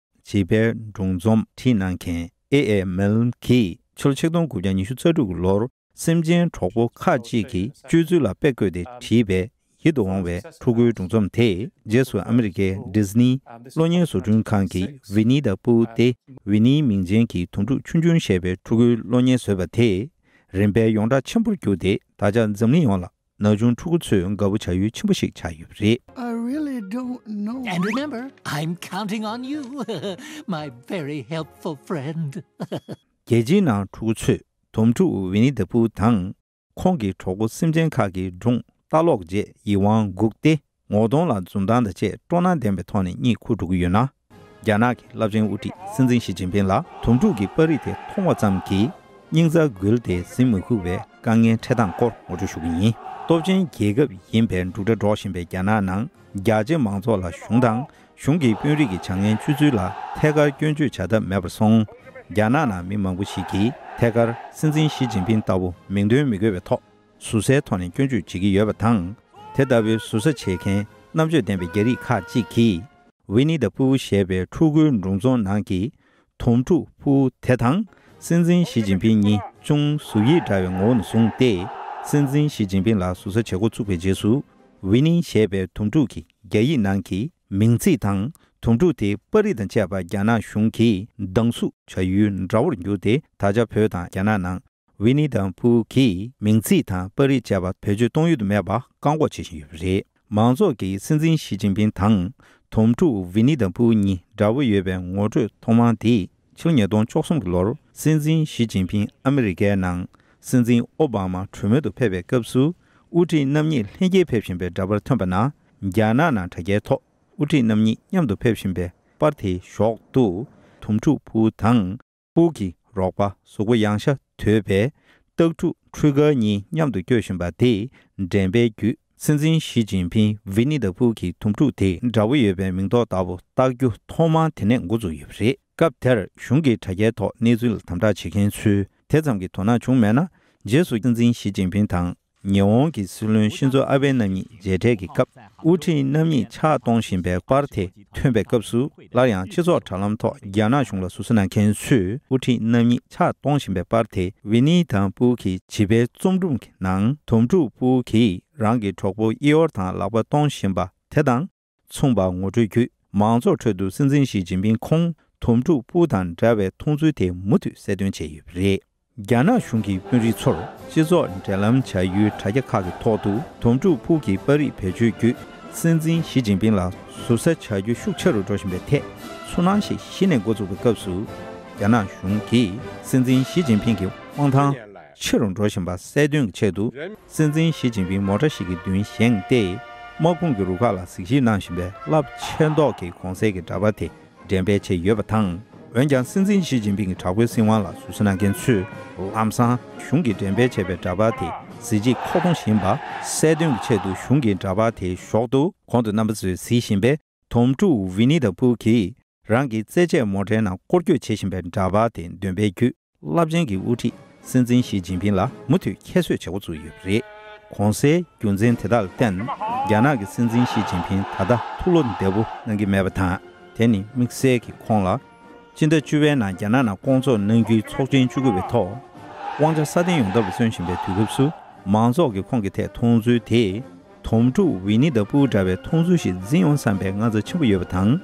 བྱིས་པའི་སྒྲུང་རྩོམ་བྲིས་གནང་མཁན་ཨེ་ཨེ་མེལ་གྱིས་ཕྱི་ལོ་ཆིག་སྟོང་དགུ་བརྒྱ་ཉི་ཤུ་རྩ་དྲུག་གི་ལོར་སེམས་ཅན་གྲོགས་པོ་ཁག་ཅིག་གི་སྤྱོད་ཚུལ་ལ་དཔེ་བཀོད་དེ་བྲིས་པའི་ཡིད་དུ་འོང་བའི་ཕྲུ་གུའི་སྒྲུང་རྩོམ་དེ། རྗེས་སུ་ཨ་མི་རི་ཀའི་ཌིས་ནི་གློག་བརྙན་བཟོ་སྐྲུན་ཁང་གིས་ཝི་ནི་དང་པུའུ་སྟེ། ཝི་ནིའི་མིང་ཅན་གྱི་དོམ་ཕྲུག་ཆུང་ཆུང་ཞེས་པའི་ཕྲུ་གུའི་གློག་བརྙན་བཟོས་པ་དེས། རིམ་པས་ཡོངས་གྲགས་ཆེན་པོར་གྱུར་ཏེ། ད་ཆ་འཛམ་གླིང་ཡོངས་ལ་ན་ཆུང་ཕྲུ་གུ་ཚོས་དགའ་པོ་བྱ་ཡུལ་ཆེན་པོ་ཞིག་ཆགས་ཡོད་པ་རེད། I really don't know. And remember, I'm counting on you, my very helpful friend. རྒྱལ་སྤྱིའི་ནང་ཕྲུ་གུ་ཚོས་དོམ་ཕྲུག་ཝི་ནི་དང་པུའུ་དང་། ཁོང་གི་གྲོགས་པོ་སེམས་ཅན་ཁག་གི་སྒྲུང་ལྟ་ཀློག་རྗེས་ཡིད་དབང་འགུག་སྟེ། ངོ་གདོང་ལ་འཛུམ་མདངས་དང་བཅས་སྤྲོ་སྣང་ལྡན་པའི་ཐོག་ནས་གཉིད་ཁུག་འགྲོ་གི་ཡོད་ན། རྒྱ་ནག་གི་རླབས་ཆེན་དབུ་ཁྲིད་སྲིད་འཛིན་ཞི་ཅིན་ཕིན་ལ་དོམ་ཕྲུག་གི་པར་རིས་དེ་མཐོང་བ་ཙམ་གྱིས་སྙིང་རྩ་འགུལ་ཏེ་གཟིམ་མི་ཁུག་པའི་དཀའ་ངལ་འཕྲད་སྟངས་སྐོར་ངོ་སྤྲོད་ཞུ་གི་ཡིན། སྟོབས་ཆེན་རྒྱལ་ཁབ་ཡིན་པའི་འབྲུག་སྒྲ་སྒྲོག་བཞིན་པའི་རྒྱ་ནག་ནང་རྒྱ་ཆེ་མང་ཚོགས་ལ་གཞུང་དང་། གཞུང་གི་དཔོན་རིགས་ཀྱི་བྱ་ངན་སྤྱོད་ཚུལ་ལ་ཐད་ཀར་སྐྱོན་བརྗོད་བྱ་ཐབས་མེད་པར་སོང་། རྒྱ་ནག་ནང་མི་མང་པོ་ཞིག་གིས་ཐད་ཀར་སྲིད་འཛིན་ཞི་ཅིན་ཕིན་ལྟ་བུ་མིང་འདོན་མི་དགོས་པའི་ཐོག་ཟུར་ཟའི་ཐོག་ནས་སྐྱོན་བརྗོད་བྱེད་ཀྱི་ཡོད་པ་དང་། དེ་ལྟ་བུའི་ཟུར་ཟ་བྱེད་མཁན་རྣམ་དཔྱོད་ལྡན་པའི་རྒྱ་རིགས་ཁག་ཅིག་གིས། ཝི་ནི་དང་པུའུ་ཞེས་པའི་ཕྲུ་གུའི་སྒྲུང་རྩོམ་ནང་གི་དོམ་ཕྲུག་ཕུ་བོ་དེ་དང་། སྲིད་འཛིན་ཞི་ཅིན་ཕིན་གཉིས་ཅུང་གཟུགས་དབྱིབས་འདྲ་བའི་ངོ་བོ་ནས་བཟུང་སྟེ། སྲིད་འཛིན་ཞི་ཅིན་ཕིན་ལ་ཟུར་ཟ་བྱེད་འགོ་བཙུགས་པའི་རྗེས་སུ། ཝི་ནི་ཞེས་པའི་དོམ་ཕྲུག་གི་རྒྱ་ཡིག་ནང་གི་མིང་ཚིག་དང་། དོམ་ཕྲུག་དེའི་པར་རིས་དང་བཅས་པ་རྒྱ་ནག་གཞུང་གིས་སྡང་ཟུག་བྱ་ཡུལ་འདྲ་བོར་གྱུར་ཏེ། ད་ཆ་བོད་དང་རྒྱ་ནག་ནང་ཝི་ནི་དང་པུའུ་གི་མིང་ཚིག་དང་པར་རིས་བཅས་པ་བེད་སྤྱོད་གཏོང་ཡུལ་དུ་མེད་པ་བཀག་འགོག་བྱེད་བཞིན་ཡོད་པ་རེད། མང་ཚོགས་ཀྱིས་སྲིད་འཛིན་ཞི་ཅིན་ཕིན་དང་དོམ་ཕྲུག་ཝི་ནི་དང་པུའུ་གཉིས་འདྲ་བོ་ཡོད་པའི་ངོ་སྤྲོད་ཐོག་མ་དེ་ཕྱི་ལོ་ཉིས་སྟོང་བཅུ་གསུམ་གྱི་ལོར། སྲིད་འཛིན་ཞི་ཅིན་ཕིན་ཨ་མི་རི་ཀའི་ནང་སྲིད་འཛིན་ཨོ་བྷ་མ་གྲོས་མོལ་དུ་ཕེབས་པའི་སྐབས་སུ། དབུ་ཁྲིད་རྣམ་གཉིས་ལྷན་རྒྱས་ཕེབས་བཞིན་པའི་འདྲ་པར་ཐོན་པ་ན། རྒྱ་ནག་ནང་དྲ་རྒྱའི་ཐོག་དབུ་ཁྲིད་རྣམ་གཉིས་མཉམ་དུ་ཕེབས་བཞིན་པའི་པར་དེའི་ཞོགས་ཏུ། དོམ་ཕྲུག་ཕུ་བོ་དང་། སྤུ་གུ་གི་རོགས་པ་གཟུགས་པོ་ཡང་ཤ་དོད་པའི་སྟག་ཕྲུག་ཁྲུ་གར་གཉིས་མཉམ་དུ་སྐྱོད་བཞིན་པ་དེས་འགྲེམས་སྤེལ་བརྒྱུད། སྲིད་འཛིན་ཞི་ཅིན་ཕིན་ཝི་ནི་དང་པུའུ་གི་དོམ་ཕྲུག་དེ་འདྲ་བོ་ཡོད་པའི་མིང་ཐོག་ལྟ་བུ་བཏགས་རྒྱུ་ཐོག་མར་དེ་ནས་འགོ་བཙུགས་ཡོད་པ་རེད། སྐབས་དེར་གཞུང་གི་དྲ་རྒྱའི་ཐོག་གནས་ཚུལ་ལ་དམ་དྲག་བྱེད་མཁན་ཚོས་དེ་ཙམ་གྱི་དོ་སྣང་བྱུང་མེད་ན། རྗེས་སུ་སྲིད་འཛིན་ཞི་ཅིན་ཕིན་དང་། ཉེ་འོང་གི་སྲིད་བློན་ཤིན་ཛོ་ཨ་བྷེ་རྣམ་གཉིས་མཇལ་འཕྲད་ཀྱི་སྐབས། དབུ་ཁྲིད་རྣམ་གཉིས་ཕྱག་གཏོང་བཞིན་པའི་པར་དེ་ཐོན་པའི་སྐབས་སུ། སླར་ཡང་སྤྱི་ཚོགས་དྲ་ལམ་ཐོག་རྒྱ་ནག་གཞུང་ལ་ཟུར་ཟ་གནང་མཁན་ཚོས་དབུ་ཁྲིད་རྣམ་གཉིས་ཕྱག་གཏོང་བཞིན་པའི་པར་དེ་ཝི་ནི་དང་པུའུ་གི་བྱིས་པའི་རྩོམ་སྒྲུང་གི་ནང་དོམ་ཕྲུག་པུའུ་གིས་རང་གི་གྲོགས་པོ་ཨི་ཨོར་དང་ལག་པ་གཏོང་བཞིན་པ་དེ་དང་མཚུངས་པ་ངོ་སྤྲོད་བརྒྱུད། མང་ཚོགས་ཁྲོད་དུ་སྲིད་འཛིན་ཞི་ཅིན་ཕིན་ཁོང་དོམ་ཕྲུག་པུའུ་དང་འདྲ་བའི་མཐོང་ཚུལ་དེ་མུ་མཐུད་གསལ་སྟོན་བྱས་ཡོད་པ་རེད། རྒྱ་ནག་གཞུང་གི་དཔོན་རིགས་ཚོར་སྤྱི་ཚོགས་འབྲེལ་ལམ་བྱ་ཡུལ་དྲ་རྒྱ་ཁག་གི་ཐོག་ཏུ་དོམ་ཕྲུག་པུའུ་གི་པར་རིས་བེད་སྤྱོད་བརྒྱུད། སྲིད་འཛིན་ཞི་ཅིན་ཕིན་ལ་ཟུར་ཟ་བྱ་རྒྱུ་ཤུགས་ཆེ་རུ་འགྲོ་བཞིན་པའི་ཐད་ཚོར་སྣང་ཞིག་གཞི་ནས་འགོ་བཙུགས་པའི་སྐབས་སུ། རྒྱ་ནག་གཞུང་གིས་སྲིད་འཛིན་ཞི་ཅིན་ཕིན་གྱི་དབང་ཐང་ཆེ་རུ་འགྲོ་བཞིན་པ་གསལ་སྟོན་གྱི་ཆེད་དུ། སྲིད་འཛིན་ཞི་ཅིན་ཕིན་མོ་ཊ་ཞིག་གི་མདུན་བཞེངས་ཏེ། དམག་དཔུང་གི་རུ་ཁག་ལ་གཟིགས་ཞིབ་གནང་བཞིན་པའི་རླབས་ཆེན་ཐོག་གི་གོང་གསལ་གྱི་འདྲ་པར་དེ་འགྲེམས་སྤེལ་བྱས་ཡོད་པ་དང་། འོན་ཀྱང་སྲིད་འཛིན་ཞི་ཅིན་ཕིན་གྱི་དྲག་པོའི་སྲིད་དབང་ལ་ཟུར་ཟ་གནང་མཁན་ཚོས་ལམ་སང་གཞུང་གིས་འགྲེམས་སྤེལ་བྱས་པའི་འདྲ་པར་དེ་གཟི་བརྗིད་མཁོ་གཏོང་བཞིན་པ་གསལ་སྟོན་གྱི་ཆེད་དུ། གཞུང་གིས་འདྲ་པར་དེའི་ཞོགས་ཏུ་གོང་དུ་རྣམ་པ་ཚོས་གཟིགས་བཞིན་པའི་དོམ་ཕྲུག་ཝི་ནི་དང་པུའུ་གིས་རང་གི་རྩེད་ཆས་མོ་ཊའི་ནང་སྐོར་སྐྱོད་བྱེད་བཞིན་པའི་འདྲ་པར་དེ་འདོན་སྤེལ་བརྒྱུད། རླབས་ཆེན་གྱི་དབུ་ཁྲིད་སྲིད་འཛིན་ཞི་ཅིན་ཕིན་ལ་མུ་མཐུད་ཁྱད་གསོད་བྱེད་འགོ་བཙུགས་ཡོད་པ་རེད། གོང་གསལ་རྒྱུ་མཚན་དེ་དག་ལ་བརྟེན། རྒྱ་ནག་གི་སྲིད་འཛིན་ཞི་ཅིན་ཕིན་ད་ལྟ་ཐུགས་བློ་བདེ་པོ་གནང་གི་མེད་པ་དང་། དེ་ནི་དམིགས་བསལ་གྱིས་ཁོང་ལ་སྤྱི་ཟླ་བཅུ་པའི་ནང་རྒྱ་ནག་ནང་བསྐོང་ཚོགས་གནང་རྒྱུའི་ཚོགས་ཆེན་བཅུ་དགུ་པའི་ཐོག་དབང་ཆ་སྲ་བརྟན་ཡོང་ཐབས་ལ་བརྩོན་བཞིན་པའི་དུས་སྐབས་སུ། མང་ཚོགས་ཀྱིས་ཁོང་གི་ཐད་མཐོང་ཚུལ་དེ། དོམ་ཕྲུག་ཝི་ནི་དང་པུའུ་འདྲ་བའི་མཐོང་ཚུལ་ཞིག་འཛིན་ཡོང་བསམ་པའི་སྣང་ཚུལ་ཆེན་པོ་ཡོད་པ་དང་།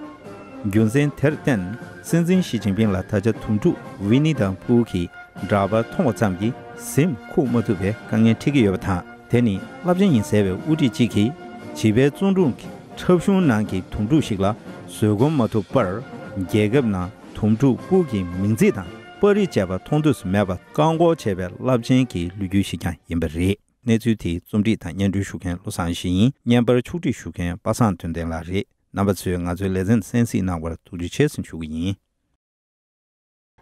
རྒྱུ་མཚན་དེར་བརྟེན། སྲིད་འཛིན་ཞི་ཅིན་ཕིན་ལ་ད་ཆ་དོམ་ཕྲུག་ཝི་ནི་དང་པུའུ་གི་འདྲ་པར་མཐོང་བ་ཙམ་གྱིས་གཟིམ་ཁུག་མ་ཐུབ་པའི་དཀའ་ངལ་འཕྲད་ཀྱི་ཡོད་པ་དང་། དེ་ནི་རླབས་ཆེན་ཡིན་ཟེར་བའི་དབུ་ཁྲིད་ཅིག་གིས་བྱིས་པའི་བརྩོན་འགྲུས་ཀྱི་འཁྲབ་གཞུང་ནང་གི་དོམ་ཕྲུག་ཞིག་ལ་བཟོད་སྒོམ་མ་ཐུབ་པར། རྒྱལ་ཁབ་ནང་དོམ་ཕྲུག་པུའུ་གི་མིང་ཚིག་དང་པར་རིས་བཅས་པ་མཐོང་ཐོས་སུ་མེད་པར་བཀག་འགོག་བྱས་པའི་རླབས་ཆེན་གྱི་ལོ་རྒྱུས་ཤིག་ཀྱང་ཡིན་པ་རེད། གནས་ཚུལ་དེའི་རྩོམ་སྒྲིག་དང་སྙན་སྒྲོན་ཞུ་མཁན་བློ་བཟང་ཡེ་ཤེས་ཡིན། བརྙན་པར་ཕྱོགས་སྒྲིག་ཞུ་མཁན་པ་སངས་དོན་ལྡན་ལགས་རེད། རྣམ་པ་ཚོས་ང་ཚོའི་ལེ་ཚན་གསན་གཟིགས་གནང་བར་ཐུགས་རྗེ་ཆེ་ཞུ་གི་ཡིན།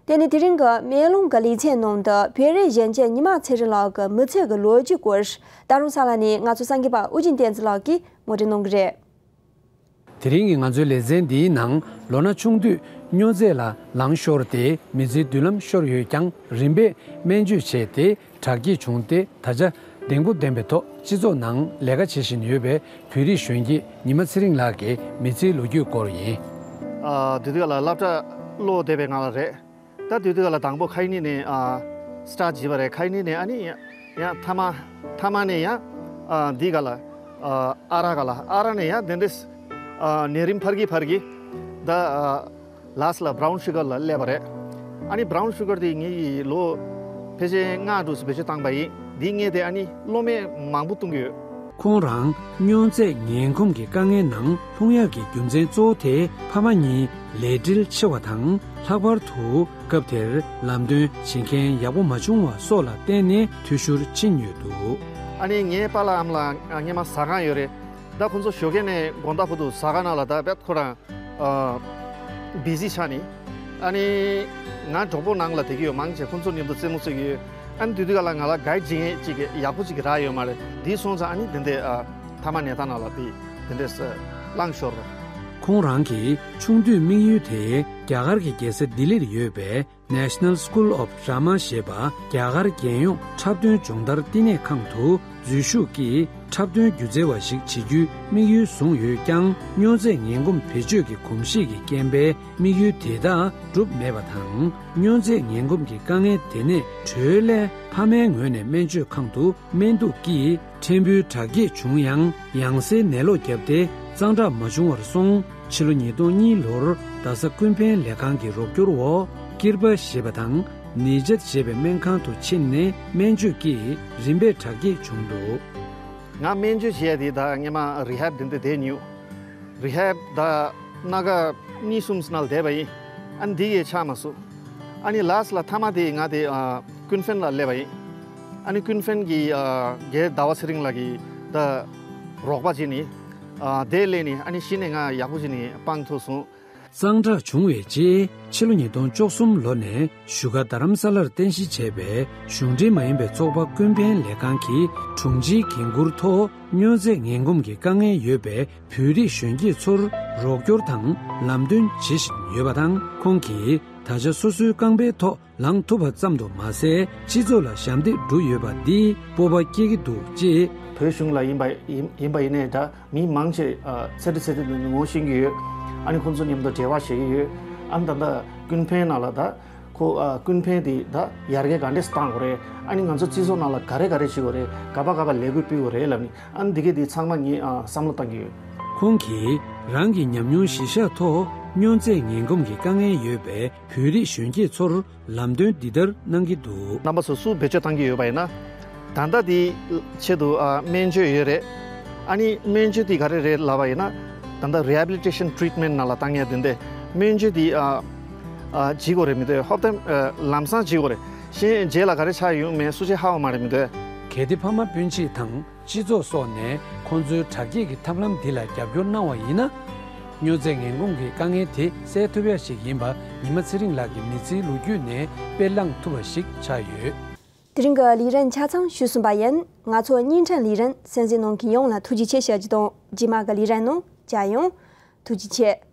དེ་ནི་དེ་རིང་གི་མེ་ལོང་གི་ལེ་ཚན་ནང་དུ་བོད་རིགས་གཞོན་སྐྱེས་ཉི་མ་ཚེ་རིང་ལགས་ཀྱི་མི་ཚེ་གི་ལོ་རྒྱུས་སྐོར། རྡ་རམ་ས་ལ་ནས་ང་ཚོ་གསར་འགོད་པ་ཨུ་རྒྱན་བསྟན་འཛིན་ལགས་ཀྱིས་ངོ་སྤྲོད་གནང་གི་རེད། དེ་རིང་གི་ང་ཚོའི་ལེ་ཚན་འདིའི་ནང་ལོ་ན་ཆུང་དུས་སྨྱོ་རྫས་ལ་ལང་ཤོར་ཏེ་མི་ཚེའི་མདུན་ལམ་ཤོར་ཡོད་ཀྱང་རིམ་པས་སྨན་བཅོས་བྱས་ཏེ་དྲག་སྐྱེད་བྱུང་སྟེ་ད་ཆ་བདེ་པོ་ལྡན་པའི་ཐོག་སྤྱི་ཚོགས་ནང་ལས་ཀ་བྱེད་བཞིན་ཡོད་པའི་བོད་རིགས་གཞོན་སྐྱེས་ཉི་མ་ཚེ་རིང་ལགས་ཀྱི་མི་ཚེའི་ལོ་རྒྱུས་སྐོར་ཡིན། ཨ། དེ་དུས་ལ་སློབ་གྲྭ་སློབ་བསྡད་པའི་སྔ་ལ་རེད། ད་དེ་དུས་ལ་དང་པོ་ཁ་ཡི་ནི་ནས་ཨ་སི་ཊཱཊ་བྱས་པ་རེད། ཁ་ཡི་ནི་ནས་ཨ་ནི་ཡང་ཡང་ཐ་མ་ཐ་མ་ནས་ཡང་ཨ་འདི་ག་ལ་ཨ་ཨ་ར་ག་ལ་ཨ་ར་ནས་ཡང་དེ་འདྲས་ཨ་ནད་རིམས་འཕར་གྱི་འཕར་གྱི་ད་ཨ་ལ་སི་ལ་བྷ་རའུན་ཤུ་གར་ལ་སླེབས་པ་རེད། ཨ་ནི་བྷ་རའུན་ཤུ་གར་དེ་ངེད་ཀྱི་ལོ་ཕལ་ཆེར་ལྔ་དྲུག་ཙམ་བེད་སྤྱོད་བཏང་པ་ཡིན། འདི་ངས་དེ་ཨ་ནི་སློབ་མས་མང་པོ་བཏུང་གི་ཡོད། ཁོང་རང་སྨྱོ་རྫས་ངན་གོམས་ཀྱི་དཀའ་ངལ་ནང་ལྷུང་ཡག་གི་རྒྱུ་མཚན་གཙོ་བོ་དེ་ཕ་མ་གཉིས་ལས་བྲེལ་ཆེ་བ་དང་། ལྷག་པར་དུ་སྐབས་དེར་ལམ་སྟོན་བྱེད་མཁན་ཡག་པོ་མ་བྱུང་བ་སོགས་ལ་བརྟེན་ནས་འཐུས་ཤོར་ཕྱིན་ཡོད་འདུག། ཨ་ནི་ངའི་པཱ་ལགས་ཨ་མ་ལགས་སྔོན་མ་ཟ་ཁང་ཡོད་རེད། ད་ཁོང་ཚོ་ཞོགས་ཀས་ནས་དགོང་དག་བར་དུ་ཟ་ཁང་ནང་ལ་ད་བེད་ཁོ་རང་ཨ་བི་ཟི་ཆགས་ནས། ཨ་ནི་ང་གྲོགས་པོ་ནང་ལ་བསྡད་ཀྱི་ཡོད། མང་ཆེ་ཁོང་ཚོ་མཉམ་དུ་རྩེད་མོ་རྩེ་གི་ཡོད། ཨ་ནི་དུས་དུས་ག་ལ་ང་ལ་གའི་བྱེད་མཁན་ཅིག་ཡག་པོ་ཅིག་རག་ཡོད་མ་རེད། དེ་སོང་ཙང་ཨ་ནི་དེ་འདྲའི་ཨ་ཐ་མག་ནད་རྟགས་ནང་ལ་དེ་དེ་འདྲས་ལངས་ཤོར་བ། ཁོང་རང་གི་ཆུང་དུས་དམིགས་ཡུལ་དེ་རྒྱ་གར་གྱི་རྒྱལ་ས་ལྡི་ལིར་ཡོད་པའི་National School of Drama ཞེས་པ་རྒྱ་གར་རྒྱལ་ཡོངས་འཁྲབ་སྟོན་སྦྱོང་བརྡར་བསྟི་གནས་ཁང་དུ་འཛུལ་ཞུགས་ཀྱིས་འཁྲབ་སྟོན་སྒྱུ་རྩལ་བ་ཞིག་བྱེད་རྒྱུའི་དམིགས་ཡུལ་བཟུང་ཡོད་ཀྱང་། སྨྱོ་རྫས་ངན་གོམས་བེད་སྤྱོད་ཀྱི་གོམས་གཤིས་ཀྱི་རྐྱེན་པས་དམིགས་ཡུལ་དེ་དག་འགྲུབ་མེད་པ་དང་། སྨྱོ་རྫས་ངན་གོམས་ཀྱི་དཀའ་ངལ་དེ་ནས་གྲོལ་སླད་ཕ་མའི་ངོས་ནས་སྨན་བཅོས་ཁང་དུ་སྨན་གཏུགས་ཀྱིས་ཕྲན་བུའི་དྲག་སྐྱེད་བྱུང་ཡང་། ཡང་སེ་ནད་ལོག་བརྒྱབ་སྟེ་གཙང་དྲག་མ་བྱུང་བར་སོང་། ཕྱི་ལོ་ཉིས་སྟོང་གཉིས་ལོར་རྡ་ས་ཀུན་ཕན་ལས་ཁང་གི་རོགས་སྐྱོར་འོག་ཀིར་པ་ཞེས་པ་དང་ནི་ཇད་ཞེས་པའི་སྨན་ཁང་དུ་ཕྱིན་ནས་སྨན་བཅོས་ཀྱིས་རིམ་པས་དྲག་སྐྱེད་བྱུང་འདུག། ང་སྨན་བཅོས་བྱས་ཏེ་ད་སྔོན་མ་རི་ཧེབ་དེ་འདྲ་བསྡད་མྱོང་། རི་ཧེབ་ད་སྣ་ཁ་གཉིས་གསུམ་ནང་བསྡད་པ་ཡིན། ཨ་ནི་འདི་གས་ཆགས་མ་སོང་། ཨ་ནི་ལ་སི་ལ་ཐ་མ་དེ་ང་དེ་ཨ་ཀུན་ཕན་ལ་སླེབས་པ་ཡིན། ཨ་ནི་ཀུན་ཕན་གྱི་ཨ་རྒན་ཟླ་བ་ཚེ་རིང་ལགས་ཀྱིས་ད་རོགས་པ་བྱས་ནས་ཨ་དེ་སླེབས་ནས་ཨ་ནི་གཞི་ནས་ང་ཡག་པོ་བྱས་ནས་སྤང་ཐུབ་སོང་། གཙང་དྲག་བྱུང་བའི་རྗེས་ཕྱི་ལོ་ཉིས་སྟོང་བཅུ་གསུམ་ལོ་ནས་བཞུགས་སྒར་རྡ་རམ་ས་ལར་རྟེན་གཞི་བྱས་པའི་གཞུང་འབྲེལ་མ་ཡིན་པའི་ཚོགས་པ་ཀུན་ཕན་ལས་ཁང་གི་དྲུང་ཆེའི་འགན་འཁུར་ཐོག་སྨྱོ་རྫས་ངན་གོམས་ཀྱི་དཀའ་ངལ་ཡོད་པའི་བོད་རིགས་གཞོན་སྐྱེས་ཚོར་རོགས་སྐྱོར་དང་ལམ་སྟོན་བྱེད་བཞིན་ཡོད་པ་དང་། ཁོང་གིས་ད་ཆ་སོ་སོའི་རྐང་པའི་ཐོག་ལངས་ཐུབ་པ་ཙམ་དུ་མ་ཟད། སྤྱི་ཚོགས་ལ་ཞབས་འདེགས་སྒྲུབ་ཡོད་པ་འདིས་སྤོབས་པ་སྐྱེ་གི་འདུག་ཅེས། བོད་གཞུང་ལ་ཡིན་པ་ཡིན་ཡིན་པ་ཡིན་ནའི་འདྲ། མི་མང་ཆེ་ཨ་ཚེ་འདི་ཚེ་འདི་ངོ་ཤེས་ཀྱི་ཡོད། ཨ་ནི་ཁོང་ཚོ་མཉམ་དུ་འབྲེལ་བ་བྱེད་ཀྱི་ཡོད། ཨ་ནི་ད་ལྟ་ཀུན་ཕན་ནང་ལ་ད་ཁོ་ཨ་ཀུན་ཕན་དེ་ད་ཡར་རྒྱས་ག་འདྲས་བཏང་དགོས་རེད། ཨ་ནི་ང་ཚོ་སྤྱི་ཚོགས་ནང་ལ་ག་རེ་ག་རེ་བྱེད་དགོས་རེད། ག་པ་ག་པ་ལས་འགུལ་སྤེལ་དགོས་རེད་ལབ་ནི། ཨ་ནི་འདི་གས་དེ་ཚང་མ་ངས་ཨ་བསམ་བློ་བཏང་གི་ཡོད། ཁོང་གིས་རང་གི་ཉམས་མྱོང་གཞི་བཞག་ཐོག་སྨྱོ་རྫས་ངན་གོམས་ཀྱི་དཀའ་ངལ་ཡོད་པའི་བོད་རིགས་གཞོན་སྐྱེས་ཚོར་ལམ་སྟོན་འདི་ལྟར་གནང་གི་འདུག། རྣམ་པ་ཚོ་སུ་བེད་སྤྱོད་བཏང་གི་ཡོད་པ་ཡིན་ན། ད་ལྟ་དེའི་ཆེད་དུ་ཨ་སྨན་བཅོས་ཡོད་རེད། ཨ་ནི་སྨན་བཅོས་དེ་ག་རེ་རེད་ལབ་པ་ཡིན་ན། ད་ལྟ་rehabilitation treatment ནང་ལ་བཏང་ཡ་དེ་འདྲ་སྨན་བཅོས་དེ་ཨ་ཨ་བྱེད་དགོས་རེད་མི་འདུག། ཧོབ་ཏེ་ཨ་ལམ་སང་བྱེད་དགོས་རེད། གཞན་རྗེས་ལ་ག་རེ་ཆགས་ཡོང་མེད་སུ་གཅིག་ཧ་གོ་མ་རེད་མི་འདུག། གལ་ཏེ་ཕ་མ་སྤུན་མཆེད་དང་། སྤྱི་ཚོགས་སོགས་ནས་ཁོང་ཚོའི་དྲག་སྐྱེད་ཀྱི་ཐབས་ལམ་འདི་ལ་རྒྱབ་སྐྱོར་གནང་བ་ཡིན་ན། སྨྱོ་རྫས་ངན་གོམས་ཀྱི་དཀའ་ངལ་དེ་སེལ་ཐུབ་ཡ་ཞིག་ཡིན་པ་ཉི་མ་ཚེ་རིང་ལགས་ཀྱི་མི་ཚེའི་ལོ་རྒྱུས་ནས་དཔེ་བླངས་ཐུབ་པ་ཞིག་ཆགས་ཡོད། དེ་རིང་གི་ལས་རིམ་ཆ་ཚང་ཞུས་ཟིན་པ་ཡིན། ང་ཚོ་བརྙན་འཕྲིན་ལས་རིམ་གསན་གཟིགས་གནང་མཁན་ཡོངས་ལ་ཐུགས་རྗེ་ཆེ་ཞུ་རྒྱུ་དང་། རྗེས་མ་གི་ལས་རིམ་ནང་མཇལ་ཡོང་། ཐུགས་རྗེ་ཆེ།